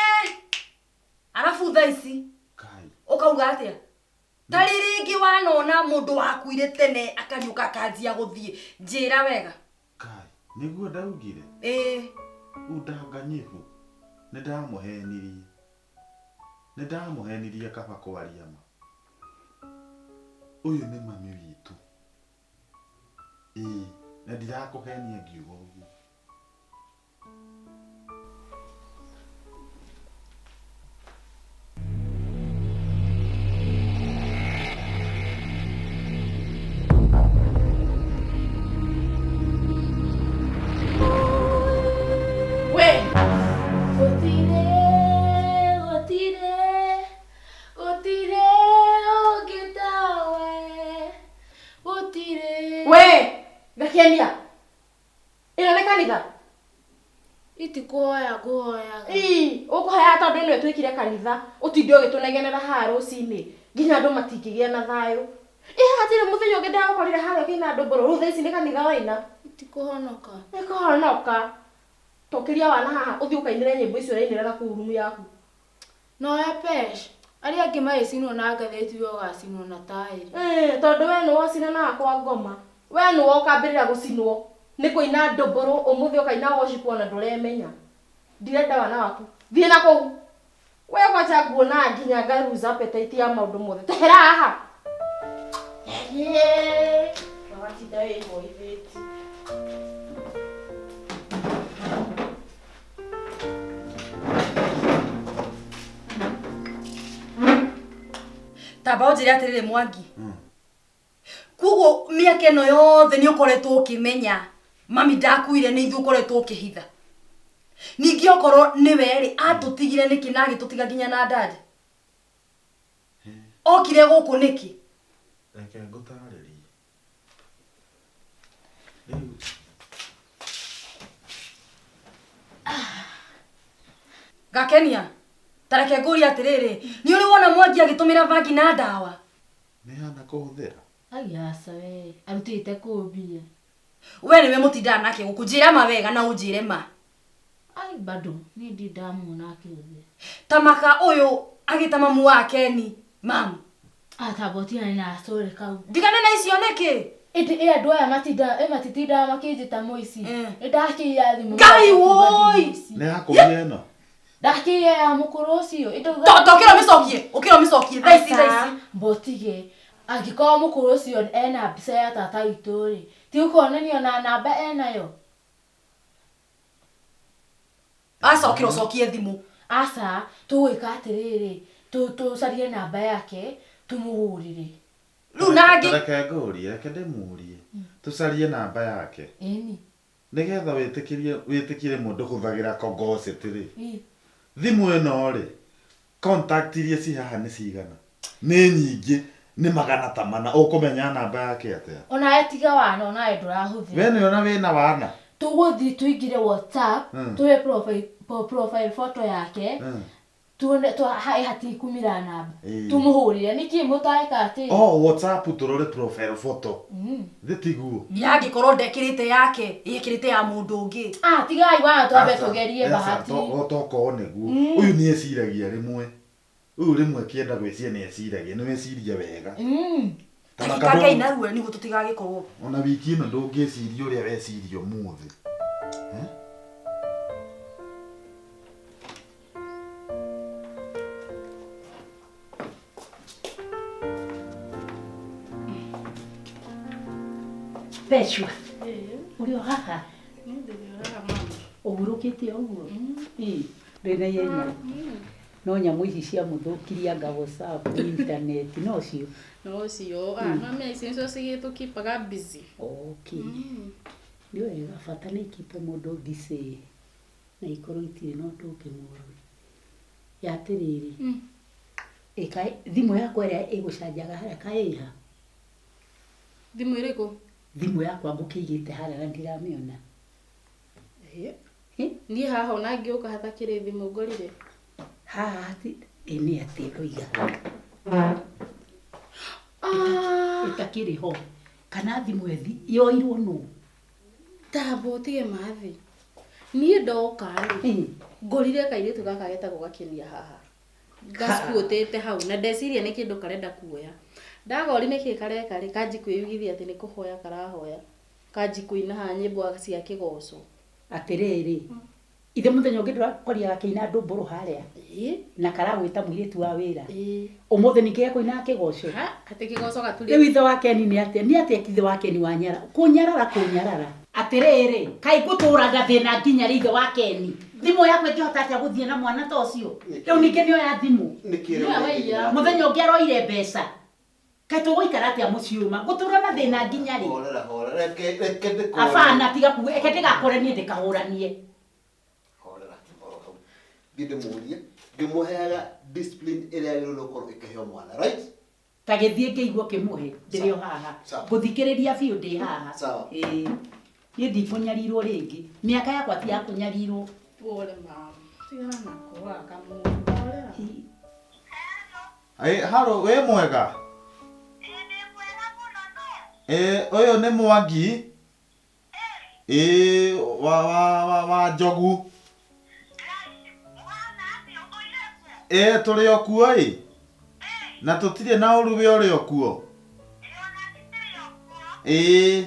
Arabu thaa ici Kai. ũkauga atĩa? Tarĩ rĩngĩ wanona mũndũ wakuire tene akariũka akanjia gũthiĩ. Njĩra wega. Kai, nĩguo ndaugire. Ĩĩ. Udanganyifu. Nĩ ndamũhenirie. Nĩ ndamũhenirie kaba kwaria ma. Ũyũ nĩ mami witũ. Ĩĩ, na ndirakũhenia ngiuga ũguo. We. Gũtirĩ, gũtirĩ, gũtirĩ ũngĩ tawe. Gũtirĩ. We, Gakenia. Ĩno nĩ kanitha. Itikuhoya ngũhoyaga. Ii, ũkũhoya tondũ ĩno ĩtuĩkire kanitha. Ũtinde ũgĩtũnegenera haha rũcinĩ. Nginya andũ matingĩgĩa na thayũ. Ĩ hatirĩ mũthenya ũngĩ ndagũkorire harĩa ũkĩina ndũmbũrũ. Rĩu thaa ici nĩ kanitha waina. Itikuhonoka. Nĩkũhonoka. Tokĩria wana haha ũthiĩ ũkainĩre nyĩmbo icio ũrainĩra na kũu rumu yaku. Noe pesh. Arĩa angĩ magĩcinwo na ngathĩti we ũgacinwo na taĩri. Tondũ we nĩwe ũcinanaga kwa ngoma. We nĩwe ũkambĩrĩra gũcinwo. Nĩ kũina ndũmbũrũ ũmũthĩ ũkaina worship ona ndũremenya. Ndirenda wana waku. Thiĩ na kũu. We kwanja nguona nginya nga lose appetite ya maũndũ mothe. Tehera haha. Watinda wĩhoithĩtie. Tamba ũnjĩre atĩrĩrĩ Mwangi. Koguo mĩaka ĩno yothe nĩ ũkoretwo ũkĩmenya mami ndakuire nĩ ithuĩ ũkoretwo ũkĩhitha. Ningĩ okorwo nĩwe rĩ atũtigire nĩkĩ na agĩtũtiga nginya na ndadi? Okire gũkũ nĩkĩ? Reke ngũtarĩrie. Rĩu Gakenia, ta reke ngũrie atĩrĩrĩ, nĩ ũrĩ wona Mwangi agĩtũmĩra bangi na ndawa? nĩ hana kũhũthĩra. Ai aca we, arutĩte kũ mbia? We nĩwe mũtindaga nake gũkũ, njĩra ma wega na ũnjĩre ma. Ai bado, niĩ ndirĩ ndamuona akĩhũthĩra. Ta maka ũyũ agĩta mamu wa Keni, mamu. Atamba ũtigane na story kau. Ndigane na icio nĩkĩ? Ĩndĩ ĩ andũ aya matitindaga makĩnjĩta mũici. Nĩ ndakĩiya thimũ. Ngai woi! Nĩ yakũiya ĩno. Ndakĩiya ya mũkũrũ ũcio. Tokĩra ũmĩcokie, ũkĩra ũmĩcokie thaa ici thaa ici. Mbotige. Angĩkorwo mũkũrũ ũcio ena mbica ya tata witũ rĩ, ti ũkuonania na namba enayo. Aca ũkĩra ũcokie thimũ. Aca, tũgwĩka atĩrĩrĩ, tũcarie namba yake, tũmũhũrĩre. Rĩu nangĩ Reke ngũrie, reke ndĩmũrie. Tũcarie namba yake. Ĩni. Nĩgetha wĩtĩkire mũndũ hũthagĩra kongoceti rĩ. Thimũ ĩno rĩ, contact iria ci haha nĩ cigana? Nĩ nyingĩ, nĩ magana ta mana. Ũkũmenya namba yake atĩa? Onawe tiga wana, onawe ndũrahũthĩra. We nĩona wĩna wana? Tũgũthiĩ tũingĩre WhatsApp, tũhe profile photo yake, tuone hatirĩ kumĩra namba. Tũmũhũrĩre. Nĩkĩ mũtareka atĩ? Oh, WhatsApp tũrore profile photo. Thĩ tiguo. Yangĩkorwo ndekĩrĩte yake, yekĩrĩte ya mũndũ ũngĩ. Ah, tigai wana twambe tũgerie bahati. Tokorwo nĩguo. Ũyũ nĩ eciragia rĩmwe. Ũyũ rĩmwe akĩenda gwĩciria nĩ eciragia, nĩ weciria wega. Ndagĩka Ngai narua nĩguo tũtigagĩkorwo. Ona wiki ĩno ndũngĩciria ũrĩa weciria ũmũthĩ. Peshwa. Ũrĩ o haha? Ũhurũkĩte ũguo? Ĩ, ndũrĩ na ihenya. No nyamũ ici cia mũthũkirie anga WhatsApp, internet, no cio? No cio, ah, no ici nicio cigĩtũkipaga busy. Okay. Nĩ wega, bata nĩ ikipe mũndũ busy na ikorwo itirĩ na ũndũ ũngĩ mũru. Ya atĩrĩrĩ, ĩ kaĩ thimũ yakwa ĩrĩa ĩgũcanjaga harĩa kaĩ ĩha? Thimũ ĩrĩkũ? Thimũ yakwa ngũkĩigĩte harĩa na ndiramĩona. Ĩ? Niĩ haha ona ngĩũka hatakĩrĩ thimũ ngorire. Haha hati, ĩ nĩ atĩ ndoiga. Ĩtakĩrĩ ho. Kana thimũ ĩthi, yoirwo nũ? Tamba ũtige mathi. Niĩ ndoka rĩ, ngorire kairĩtu gaka getagwo Gakenia haha. Gacuotĩte hau na ndeciria nĩ kĩndũ karenda kuoya. Ndagori nĩkĩ kareka rĩ, kanji kwĩyugithia atĩ nĩ kũhoya karahoya. Kanji kũina haha nyĩmbo cia kĩgoco. Atĩrĩrĩ, ithe mũthenya ũngĩ ndũrakoria gakĩina ndũmbũrũ harĩa na karagwĩta mũirĩtu wa wĩra. Ũmũthĩ ningĩ gekũina kĩgoco. Ha, atĩ kĩgoco gaturĩ. Rĩu ithe wa Keni nĩ atĩa? Nĩ atĩa ithe wa Keni wanyara? Kũnyarara kũnyarara. Atĩrĩrĩ, kaĩ ngũtũra na thĩna nginya rĩ ithe wa Keni? Thimũ yakwa ĩngĩhota atĩa gũthiĩ na mwana ta ũcio? Rĩu ningĩ nĩoya thimũ. Mũthenya ũngĩ aroire mbeca. Kaĩ tũgũikara atĩa mũciĩ ũyũ ma? Ngũtũra na thĩna nginya rĩ? Horera, horera, reke reke ndĩkũrie. Abana tiga kuga, reke ndĩgakore niĩ ndĩkahũranie. Horera, oro hau. Thiĩ ndĩmũrie, ngĩmũheaga discipline ĩrĩa yagĩrĩirwo nĩ gũkorwo ĩkĩheo mwana, right? Ta gĩthiĩ ngĩigua ũkĩmũhe, ndĩrĩ o haha. Sawa. Ngũthikĩrĩria biũ ndĩ haha. Sawa. Ĩĩ. Niĩ ndikũnyarirwo rĩngĩ. Mĩaka yakwa ti ya kũnyarirwo. Pole mama. Tigana nako gaka mũndũ. Horera. Ĩ, haro wĩ mwega? Ĩ, ũyũ nĩ Mwangi. Ĩ, wa wa wa wa Njogu. Ĩ, tũrĩ o kuo ĩ. Na tũtirĩ na ũru wĩ ũrĩ o kuo. Ĩ.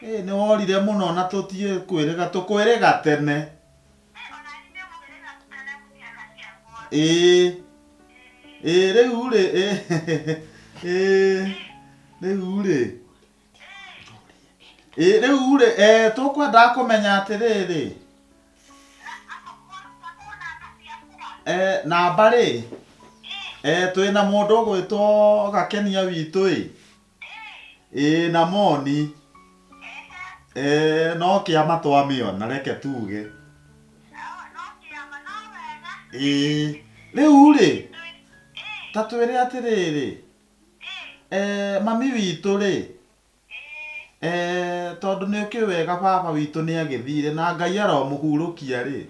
Ĩ, nĩ worire mũno na tũtiĩ kwĩrĩga tũkwĩrĩga tene. Ĩ. Ĩ, rĩu rĩ, ĩ, ĩ, rĩu rĩ. Ĩ, rĩu rĩ, tũkwendaga kũmenya atĩrĩrĩ. Namba rĩ, twĩna mũndũ ũgwĩtwo Gakenia witũ ĩ. Ĩ, na Moni. No kĩama twamĩona reke tuge. Ĩ, rĩu rĩ, ta twĩre atĩrĩrĩ. Mami witũ rĩ, tondũ nĩ ũkĩũĩ wega baba witũ nĩ agĩthire na Ngai aromũhurũkia rĩ.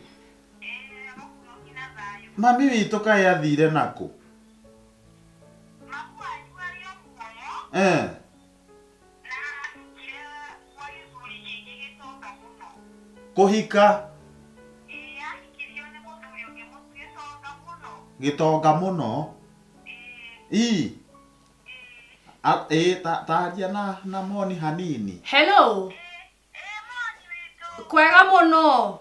Mami witũ kaĩ athire nakũ? Kũhika? Gĩtonga mũno. Ii. Ĩ, taria na na Moni hanini. Hello. Kwega mũno.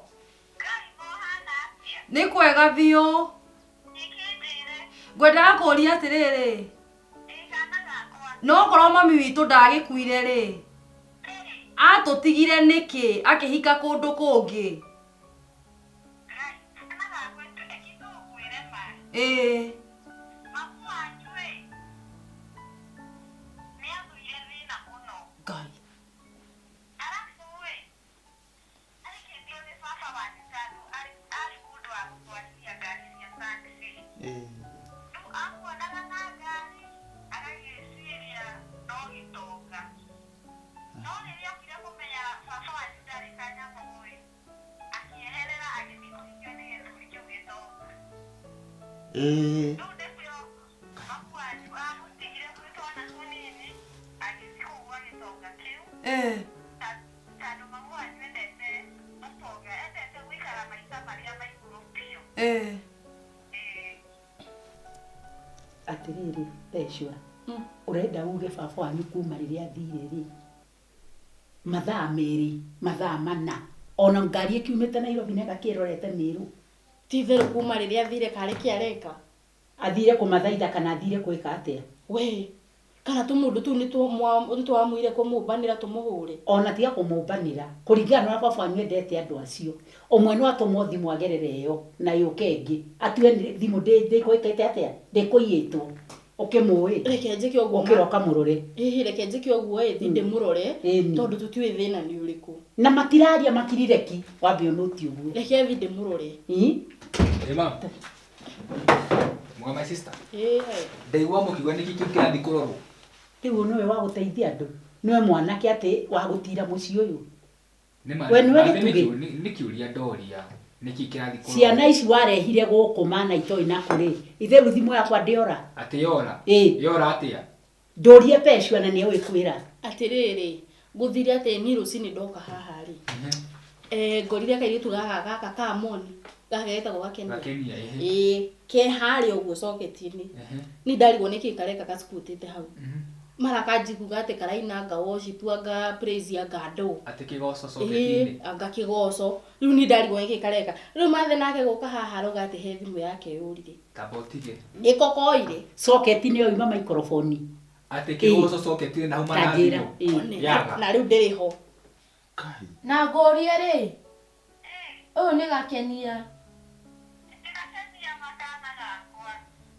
Nĩ kwega biũ. Ngwendaga kũũria atĩrĩrĩ. No korwo mami witũ ndagĩkuire rĩ, atũtigire nĩkĩ akĩhika kũndũ kũngĩ? Ĩĩ. Ngai. Ĩ. Ĩ. Ĩ. Ĩ. Atĩrĩrĩ, Peshwa, ũrenda uge baba wanyu kuma rĩrĩa athire rĩ, mathaa merĩ, mathaa mana, ona ngari ĩkiumĩte Nairobi na ĩgakĩrorete Meru. Ti itherũ kuma rĩrĩa athire karĩ kĩ areka? Athire kũmathaitha kana athire gwĩka atĩa? We, Kana tũmũndũ tũu nĩtwamwire kũmũmbanĩra tũmũhũre. Ona tiga kũmũmbanĩra kũringana na ũrĩa baba wanyu endete andũ acio ũmwe no atũmwo thimũ agerere ĩyo na yũke ĩngĩ atue thimũ ndĩkũĩkĩte atĩa ndĩkũiyĩtwo ũkĩmũĩ Reke njĩke ũguo. Ũkĩra ũkamũrore. Ĩhĩ reke njĩke ũguo ĩ thi ndĩmũrore tondũ tũtiũĩ thĩna nĩ ũrĩkũ. Na matiraria makirire ki wambe ũnũti ũguo. Reke thi ndĩmũrore. Ĩ ma'am. Mwa my sister. Ĩ Ndaigua mũkiuga nĩkĩ kĩu kĩrathiĩ kũrorwo. Rĩu ũyũ nĩwe wa gũteithia andũ nĩwe mwanake atĩ wa gũtira mũciĩ ũyũ. Nĩ We nĩwe gĩtugĩ. Nĩ kĩũria ndoria nĩkĩ kĩrathiĩ kũrorwo. Ciana ici warehire gũkũ mana itoĩ na kũrĩ ithe rĩu thimũ yakwa ndĩora. Atĩ yora. Ĩ. Yora atĩa? Ndũrie Peshu na nĩ egwĩkwĩra. Atĩrĩrĩ gũthire atĩ niĩ rũcinĩ ndoka haha rĩ. Ngorire kairĩtu gaka gaka ka Moni gaka getagwo Gakenia. Gakenia ĩhĩ. Ĩĩ ke harĩa ũguo coketi-inĩ. Niĩ ndarigwo nĩkĩ kareka gacukutĩte hau. Mara kanjiguga atĩ karaina anga worship anga praise anga ndũ. Atĩ kĩgoco coketi-inĩ. Ĩĩ anga kĩgoco. Rĩu niĩ ndarigwo nĩkĩ kareka. Rĩu mathe nake gũka haha arauga atĩ he thimũ yake yũrire. Tamba ũtige. Nĩkokoire. Coketi nĩyo yuma microphone. Atĩ kĩgoco coketi-inĩ na hauma na Tanjĩra, thimũ. ĩĩ. Yaga. Na rĩu ndĩrĩ ho. Na ngũrie rĩ ũyũ nĩ Gakenia.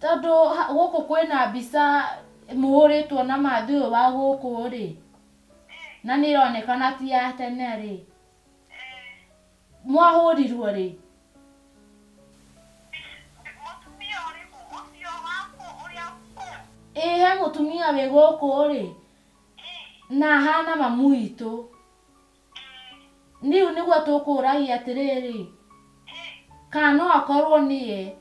Tondũ gũkũ kwĩna mbica mũhũrĩtwo na mathi ũyũ wa gũkũ rĩ na nĩ ĩronekana ti ya tene rĩ mwahũrirwo rĩ ĩ he mũtumia wĩ gũkũ rĩ na ahana mamu witũ rĩu nĩguo tũkũragia atĩrĩrĩ kana no akorwo nĩye.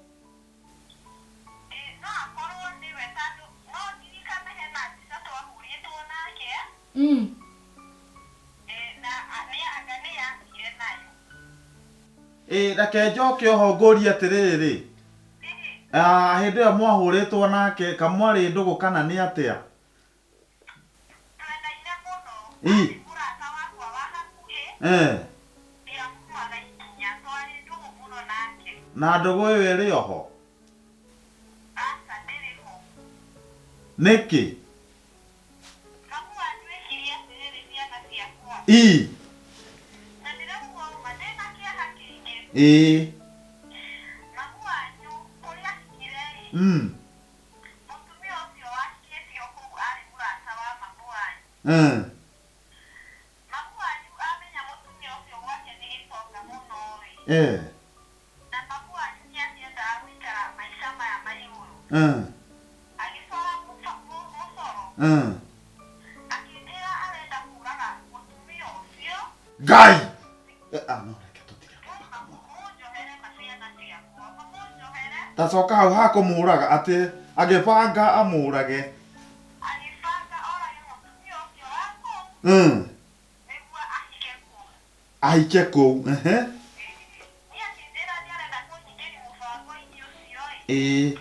Ĩ reke njoke oho ngũrie atĩrĩrĩ hĩndĩ ĩyo mwahũrĩtwo nake kamwarĩ ndũgũ kana nĩ atĩa? Ĩ. Na ndũgũ ĩyo ĩrĩ oho? Nĩkĩ? Ĩ. Ĩ. Ngai. No reke tũtige kwamba kamwe. Ta coka hau ha kũmũraga atĩ agĩbanga amũrage. Ahike kũu. Ĩ.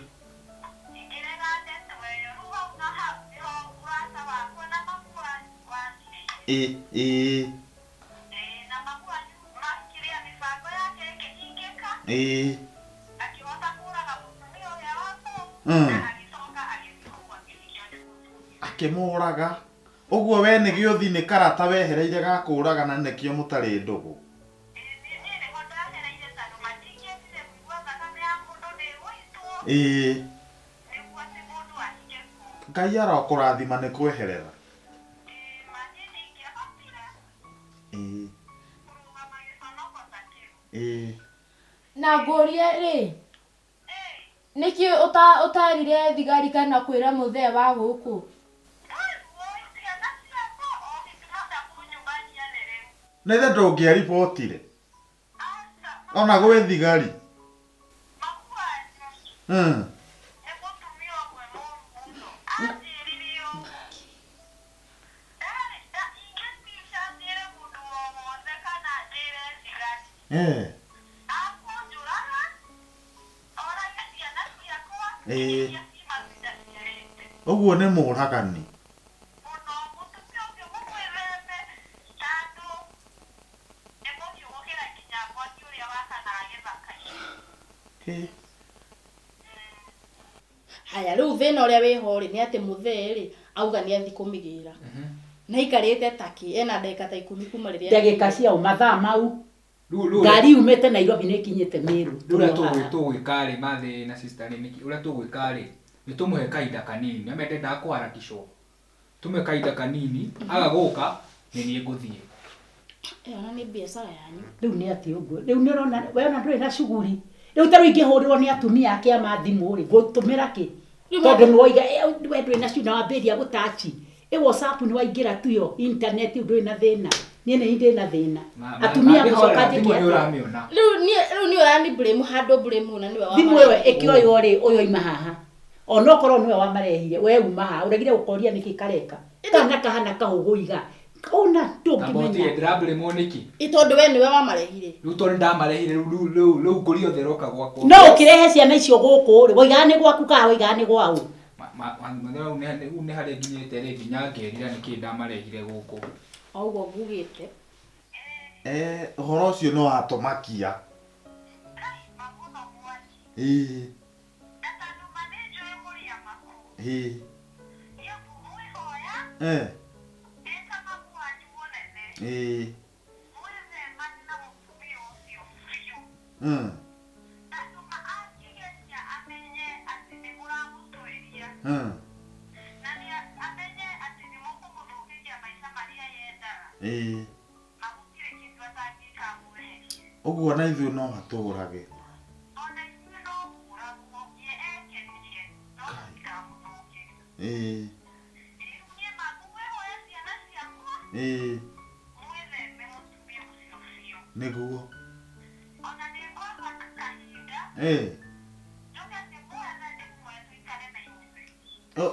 Ĩ. Ĩ. Ĩ. Akĩmũraga. Ũguo we nĩ gĩũthi nĩ karata wehereire ga kũũraga na nĩkĩo mũtarĩ ndũgũ. Ĩ. Ngai arokũrathima nĩ kweherera. Ĩ. Ĩ. Na ngũrie rĩ nĩkĩ ũtarire thigari kana kwĩra mũthee wa gũkũ? Nĩ the ndũngĩaribotire ona gwĩ thigari. Ĩ. Ũguo nĩ mũragani. Haya rĩu thĩna ũrĩa wĩho rĩ nĩ atĩ mũthee rĩ Auga nĩ athi kũmĩgĩra. Na aikarĩte takĩ ena ndagĩka ta 10 kuma rĩrĩa Ndagĩka ciao mathaa mau. Rĩu rĩu Ngari yumĩte Nairobi nĩ ĩkinyĩte Meru. rĩu ũrĩa tũgwĩka rĩ mathĩ na sister rĩ nĩkĩ ũrĩa tũgwĩka rĩ nĩ tũmũhe kahinda kanini nĩ amendendaga kũharakishwo tũmũhe kahinda kanini aga gũka nĩ niĩ ngũthiĩ. Ĩyo ona nĩ biacara yanyu. Rĩu nĩ atĩ ũguo. Rĩu nĩ ũrona we ona ndũrĩ na cuguri. Rĩu ta rĩu ingĩhũrĩrwo nĩ atumia ake a mathimũ rĩ ngũtũmĩra kĩ? Tondũ nĩ woiga we ndũrĩ na cuguri na wambĩrĩria gũtachi. Ĩ WhatsApp nĩ waingĩra tu yo internet ndũrĩ na thĩna. Niĩ nĩ ndĩ na thĩna. Atumia ngũcoka njĩke thimũ nĩ atĩa? ũramĩona. Rĩu niĩ rĩu niĩ ũrani blame handũ blame na nĩwe wa Thimũ ĩyo ĩkĩoywo rĩ ũyũ oima haha. Onokorwo nĩwe wamarehire we uma haha ũregire gũkoria nĩkĩ kareka. Kana kahana kahũgũiga. Ona Tamba ũtige ndũngĩmenya. ndĩra-blame nĩkĩ? Ĩ tondũ we nĩwe wamarehire. Rĩu tondũ ndamarehire rĩu rĩu rĩu rĩu ngũri yothe ĩroka gwakwa. No ũkĩrehe ciana icio gũkũ rĩ woigaga nĩ gwaku kana woigaga nĩ gwaũ? Mathĩna rĩu nĩ harĩa nginyĩte rĩ nginya ngerira nĩkĩ ndamarehire gũkũ. O ũguo ngugĩte. Ũhoro ũcio nĩ watũmakia. Ĩĩ. Ĩĩ. Ĩĩ. Ĩĩ. Ũguo na ithuĩ no atũũrage. Ĩĩ. Ĩĩ. Nĩguo. Ĩĩ.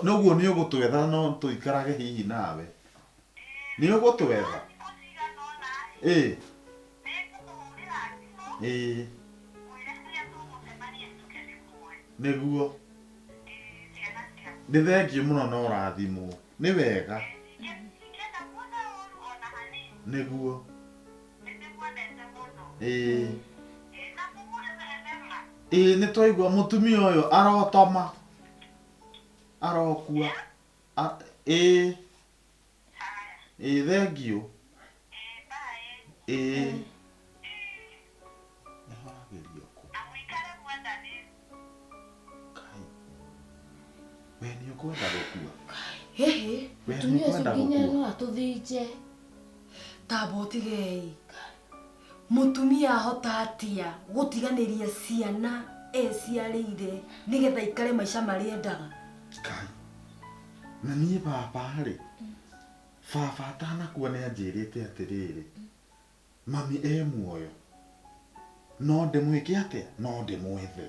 Noguo nĩ ũgũtwetha no tũikarage hihi nawe. Nĩ ũgũtwetha? Ĩĩ. Ĩĩ. Nĩguo. Nĩ thengiũ mũno na ũrathimwo. Nĩ wega. Nĩguo. Ĩĩ. Ĩĩ nĩ twaigua mũtumia ũyũ arotoma. Arokua. Ĩĩ. Ĩĩ thengiũ. Ĩĩ. Nĩhoragĩrio kũ? Kai. We nĩ ũkwenda gũkua? Hĩhĩ. We nĩ Mũtumia ũcio ũkwenda nginya gũkua? no atũthĩnje. Tamba ũtigei. Mũtumia ahota atĩa gũtiganĩria ciana eciarĩire nĩgetha aikare maica marĩa endaga? Kai. Na niĩ baba rĩ, baba atanakua nĩ anjĩrĩte atĩrĩrĩ, mami e muoyo, no ndĩmwĩke atĩa? No ndĩmwethe.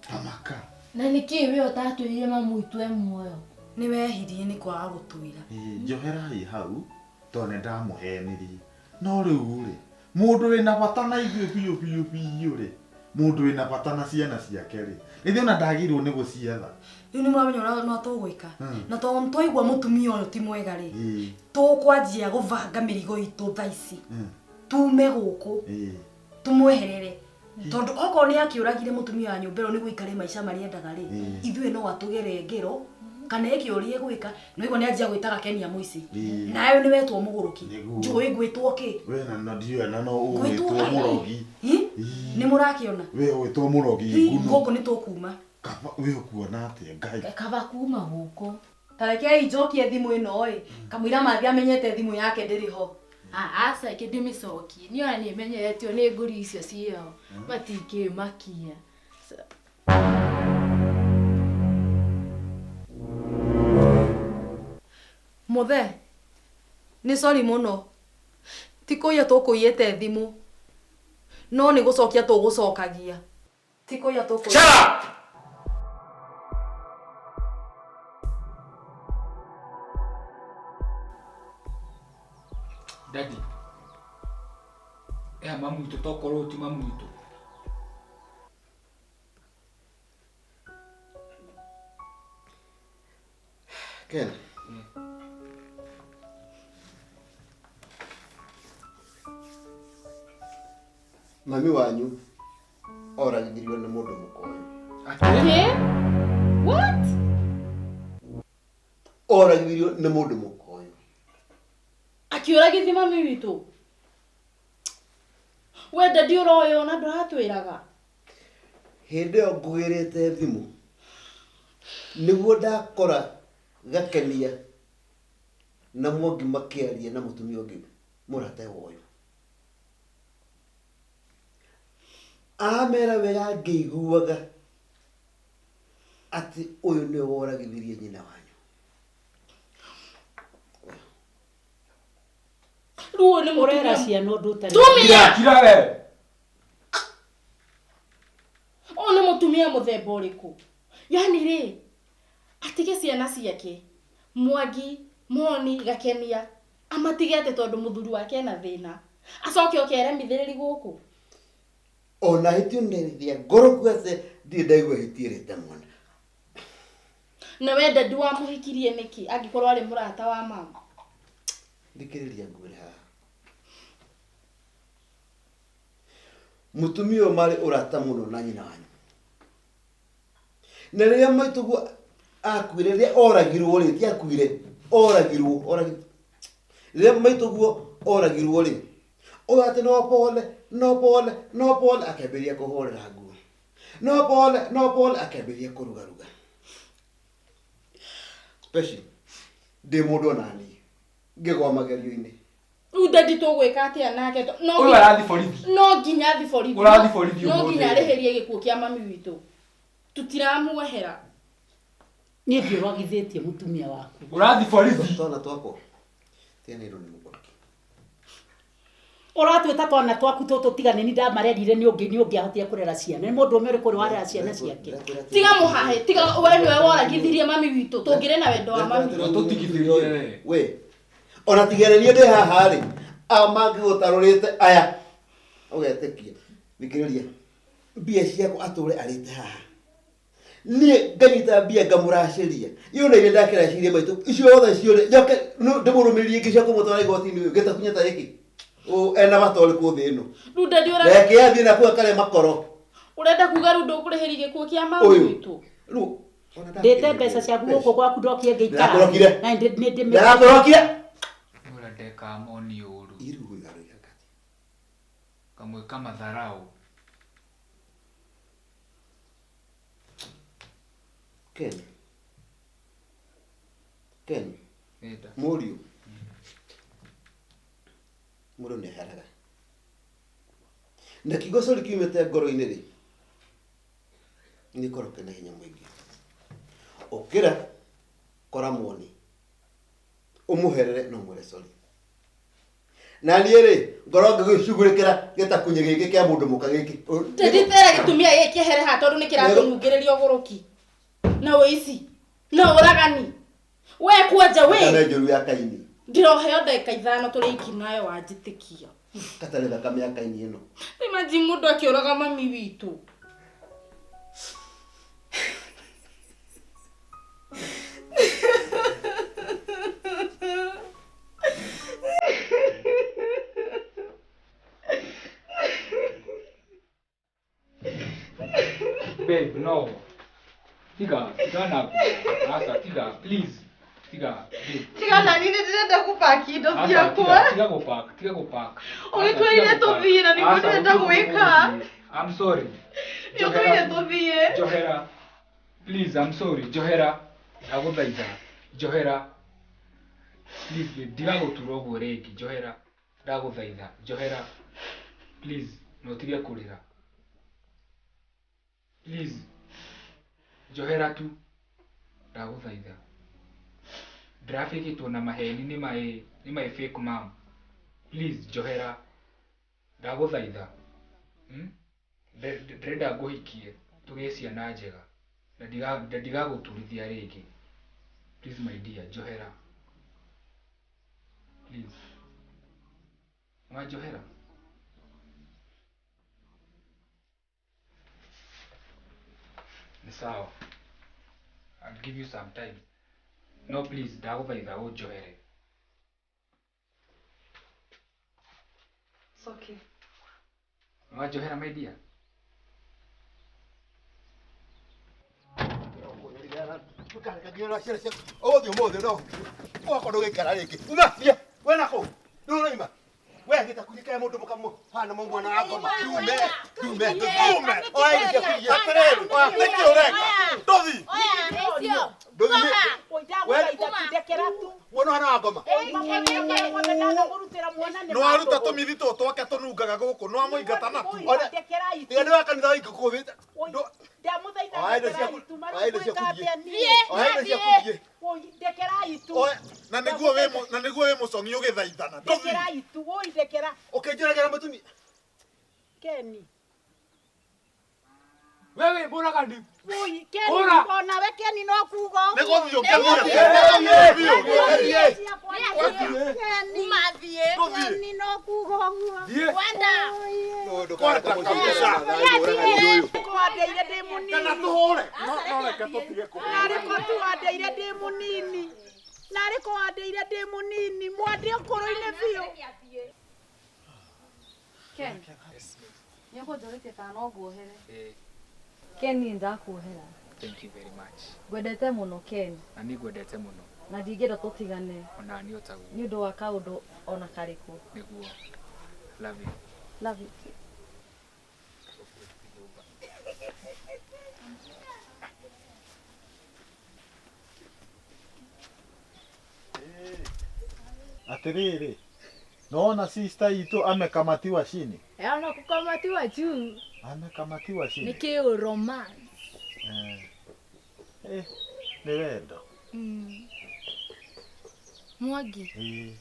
Tamaka. Na nĩkĩ we ũtatwĩrire mamu witũ e muoyo? Nĩ wehirie nĩ kwaga gũtwĩra. Ĩĩ, njoherai hau tondũ nĩ ndamũhenirie. No rĩu rĩ, mũndũ wĩna bata na ithuĩ biũ biũ biũ rĩ, mũndũ wĩna bata na ciana ciake rĩ, nĩthiĩ ona ndagĩrĩirwo nĩ gũcietha. Rĩu nĩ mũramenya ũrĩa no tũgwĩka. Na tondũ twaigua mũtumia ũyũ ti mwega rĩ, Ĩĩ. tũkwanjia gũbanga mĩrigo itũ thaa ici. Tume gũkũ. Ĩĩ. Tũmweherere. Tondũ okorwo nĩ akĩũragire mũtumia wa nyũmba ĩno nĩguo aikare maica marĩa endaga rĩ, ithuĩ no atũgere ngero kana eke ũrĩa egwĩka. Nĩ waigua nĩ anjia gwĩtaga Kenia mũici. Ĩĩ. Nawe nĩ wetwo mũgũrũki. Nĩguo. Njũĩ ngwĩtwo kĩ? We na ndiũĩ na no Ngwĩtwo ũgwĩtwo mũrogi. Ĩ? Nĩ mũrakĩona? We ũgwĩtwo mũrogi Hi, nguno. gũkũ nĩ tũkuma. Kaba we ũkuona atĩa Ngai? Kaba kuma gũkũ. Ta rekei njokie thimũ ĩno ĩ, kamũira Mathi amenyete thimũ yake ndĩrĩ ho. Aca ĩkĩ ndĩmĩcokie. Niĩ ona nĩ menyeretio nĩ ngũri icio ciao. Matingĩmakia. Mũthe, nĩ sorry mũno. Ti kũiya tũkũiyĩte thimũ. No nĩ gũcokia tũgũcokagia. Ti kũiya tũkũiya. Shut up! Daddy. Mamu witũ tokorwo ti mamu witũ. Ken. Mami wanyu oragithirio nĩ mũndũ mũkoyo. Atĩ? What? Oragithirio nĩ mũndũ mũka ũyũ. Akĩũragithi mami witũ. We dadi ũroyo na ndũratwĩraga. Hĩndĩ ĩyo ngũgĩrĩte thimũ nĩguo ndakora Gakenia na Mwangi makĩaria na mũtumia ũngĩ mũrata wa ũyũ. Amera wega ngĩiguaga atĩ ũyũ nĩwe woragithirie nyina wanyu. Rĩu ũyũ nĩ Ũrera mũtumia. ciana ũndũ ũtarĩ. Tumia! Kira we. Ũyũ nĩ mũtumia mũthemba ũrĩkũ? Yani rĩ, atige ciana ciake Mwangi, Moni, Gakenia amatige atĩ tondũ mũthuri wake ena thĩna acoke oke eremithĩrĩri gũkũ. Ona hĩtio nderithia ngoro kuga atĩ ndirĩ ndaigua hĩtie ĩrĩte mwana. Na we dadi wamũhikirie nĩkĩ angĩkorwo arĩ mũrata wa mama? Thikĩrĩria ngwĩre haha. Mũtumia ũyũ marĩ ũrata mũno na nyina wanyu. Na rĩrĩa maitũguo akuire, rĩrĩa oragirwo rĩ, ti akuire, oragirwo, oragirwo. Rĩrĩa maitũguo oragirwo rĩ, ũyũ atĩ no pole, no pole, no pole, akĩambĩrĩria kũhũrĩra nguo. No pole, no pole, akĩambĩrĩria kũrugaruga. Peci, ndĩ mũndũ ona niĩ, ngĩgwa magerio-inĩ. Rĩu dadi tũgwĩka atĩa nake? No Ũyũ arathi borithi. no nginya athi borithi. Ũrathi borithi No nginya ũmũthĩ. arĩhĩrie gĩkuũ kĩa mami witũ. Tũtiramuohera. Niĩ ndiũragithĩtie mũtumia waku. Ũrathi borithi. Twana twakwa, tiganĩirwo nĩ mũgũrũki. Ũratwĩta twana twaku tũtũ tigane ni ndamarerire nĩ ũngĩ nĩ ũngĩahotire kũrera ciana. Nĩ mũndũ ũmwe ũrĩkũ ũrĩ warera ciana ciake? Tiga mũhahe, tiga we nĩwe woragithirie mami witũ. Tũngĩrĩ na wendo wa mami. Tũtigithĩrie. We, ona tigane niĩ ndĩ haha rĩ, aya mangĩgũtarũrĩte aya, ũgetĩkia. Thikĩrĩria, mbia ciakwa atũre arĩte haha. Niĩ nganyita mbia ngamũracĩria. Iũ na iria ndakĩracĩirie maitũ, icio othe ciothe, njoke ndĩmũrũmĩrĩrie ingĩ cia kũmũtwara igoti-inĩ ũyũ, gĩtakunya ta gĩkĩ. Ũ, ena bata ũrĩkũ thĩ ĩno? Rĩu dadi Reke athiĩ na kũu akarĩa makoro. ũrenda kuga rĩu ndũkũrĩhĩria gĩkuũ kĩa mami Ũyũ. witũ? Rĩu, ona Ndĩte mbeca ciaku gũkũ gwaku ndokire ngĩikara. Ndakũrokire. Na nĩ ndĩ Ndakũrokire. Ũrĩa ndeka Moni ũru. Iru igaroiga. Kamwĩka matharau. Ken. Ken. Nenda. Mũriũ. Mũndũ nĩ aheraga. Na kiugo sorry kiumĩte ngoro-inĩ rĩ, nĩ gĩkoragwo kĩna hinya mũingĩ. Ũkĩra, kora Moni, ũmũherere na ũmwĩre sorry. Na niĩ rĩ, ngoro ngĩgĩcugurĩkĩra gĩtakunyĩ gĩkĩ kĩa mũndũ mũka gĩkĩ. Dadi tera gĩtumia gĩkĩ kĩehere haha tondũ nĩ kĩratũnungĩrĩria ũgũrũki. Na ũici. Na ũragani. We kwanja we. Thakame njũru ya Kaini. Ndiroheo ndagĩka ithano tũrĩ iki nayo wanjĩtĩkia. Gatarĩ thakame ya Kaini ĩno. Imagine mũndũ akĩũraga mami witũ. Babe, no. Tiga, tiga na. Asa, tiga, please. Tiga, babe. Tiga na niĩ nĩndĩrenda gũpaki indo Asa, ciakwa. tiga, tiga gũpark, tiga gũpark. Ũgĩtwĩrire tũthiĩ na nĩguo ndĩrenda gwĩka. I'm sorry. Nĩũtwĩrire tũthiĩ. Njohera. Please, I'm sorry. Njohera. Ndagũthaitha. Njohera. Please, babe, ndiga gũtura ũguo rĩngĩ. Njohera. Ndagũthaitha. Njohera. Please, na ũtige kũrĩra. Please. Njohera tu. Ndagũthaitha. Ndĩrabĩkĩtwo na maheni nĩ my fake mom. Please, njohera. Ndagũthaitha. Ndĩrenda ngũhikie tũgĩe ciana njega na ndigagũturithia rĩngĩ. Please my dear, njohera. Please. Wanjohera? Ni sawa. I'll give you some time. No, please, ndagũthaitha ũnjohere. It's okay. Wanjohera my dear? Ndũkareka nginya na ciana ciaku. Ũgũthiĩ ũmũthĩ no. Ũgakorwo ndũgĩikara rĩngĩ. Uma, thiĩ. We nakũu. Rĩu ũroima. We gĩtakuthi ka mũndũ mũka hana mwana wa ngoma. Ndume, ndume, Ndume. Oya irio ciaku thiĩ. Atĩrĩrĩ, nĩkĩ ũreka? Ndũthi. Ndũthiĩ. Mwana hana wa ngoma. Nĩwaruta tũmithi tũtũ twake tũnungaga gũkũ, nĩwamũingata natuo. Tiga nĩ wa kanitha wa ingũkũ wĩta. Oya irio ciaku. Oya irio ciaku thiĩ. Oya irio ciaku thiĩ. Oya. Na nĩguo wĩ na nĩguo wĩ mũcong'i ũgĩthaithana. Ndũthi. Ũkĩnjũragĩra mũtumia. Keni. Wewe mũragani. Ui, Keni, Kũra. onawe Keni no kuga Nĩ ũguo. gũthiĩ ũkĩthiĩ. Biũ. Keni. Mathiĩ. Ndũthiĩ. Keni no kuga ũguo. Thiĩ. Wenda. Kwata kabisa. Kwandeire ndĩ mũnini. Kana tũhũre. No no reke tũtige kũhũra. Narĩ ko tu wandeire ndĩ mũnini. Narĩ ko wandeire ndĩ mũnini. Mwande ũkũrũ-inĩ biũ. Ken nĩ ũkũnjũrĩtie kana no nguohere Eh, Ken niĩ ndakuohera thank you very much. ngwendete mũno Ken Na niĩ ngwendete mũno. na ndingĩenda tũtigane Ona niĩ o taguo. nĩ ũndũ wa kaũndũ ona karĩkũ Nĩguo. Love you. love you too. Atĩrĩrĩ, nĩwona sister itũ amekamatiwa chini. Ona kukamatiwa juu. Amekamatiwa Nĩ chini. kĩũ romance. Eh. Eh, nĩ wendo. Mwangi, Ĩĩ,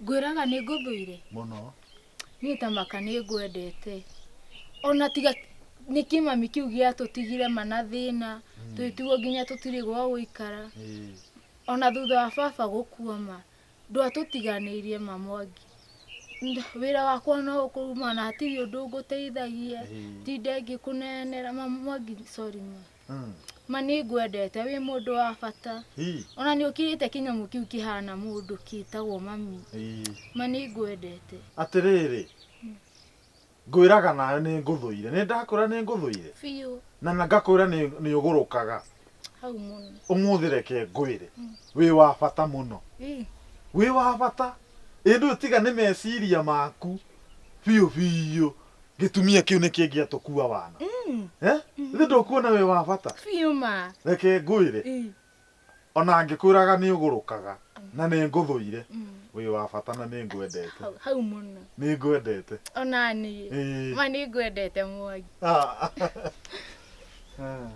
ngwĩraga nĩ ngũthũire. mũno. Niĩ ta maka nĩ ngwendete. Ona tiga nĩ kĩmami kĩu gĩatũtigire ma na thĩna, twĩtigwo nginya tũtirĩ gwa gũikara. Ĩĩ. Ona thutha wa baba gũkua ma, ndwatũtiganĩirie ma Mwangi. Wĩra wakwa no ũkũruma na hatirĩ ũndũ ngũteithagia. Ĩĩ. Tinde ngĩkũnenera ma Mwangi, sorry ma. Mm. Ma nĩ ngwendete wĩ mũndũ wa bata. Ĩĩ. Ona nĩ ũkirĩte kĩnyamũ kĩu kĩhana mũndũ kĩtagwo mami. Ĩĩ. Ma nĩ ngwendete. Atĩrĩrĩ, ngwĩraga nawe nĩ ngũthũire. Nĩ ndakwĩra nĩ ngũthũire. Biũ Na na ngakwĩra nĩ nĩ ũgũrũkaga. hau mũno. Ũmũthĩ reke ngwĩre. Wĩ wa bata mũno. Ĩ, Wĩ wa bata. Ĩ ndũĩ tiga nĩ meciria maku. Biũ biũ. Gĩtumia kĩu nĩ kĩngĩatũkua wana. Eh? Ithe ndũkuona wĩ wa bata. Biũ ma. Reke ngwĩre. Ĩ, Ona ngĩkwĩraga nĩ ũgũrũkaga na nĩ ngũthũire. Wĩ wa bata na nĩ ngwendete. hau, hau mũno. Nĩ ngwendete. Ona niĩ. Ĩĩ. Ma nĩ ngwendete Mwangi. Ah. Ah.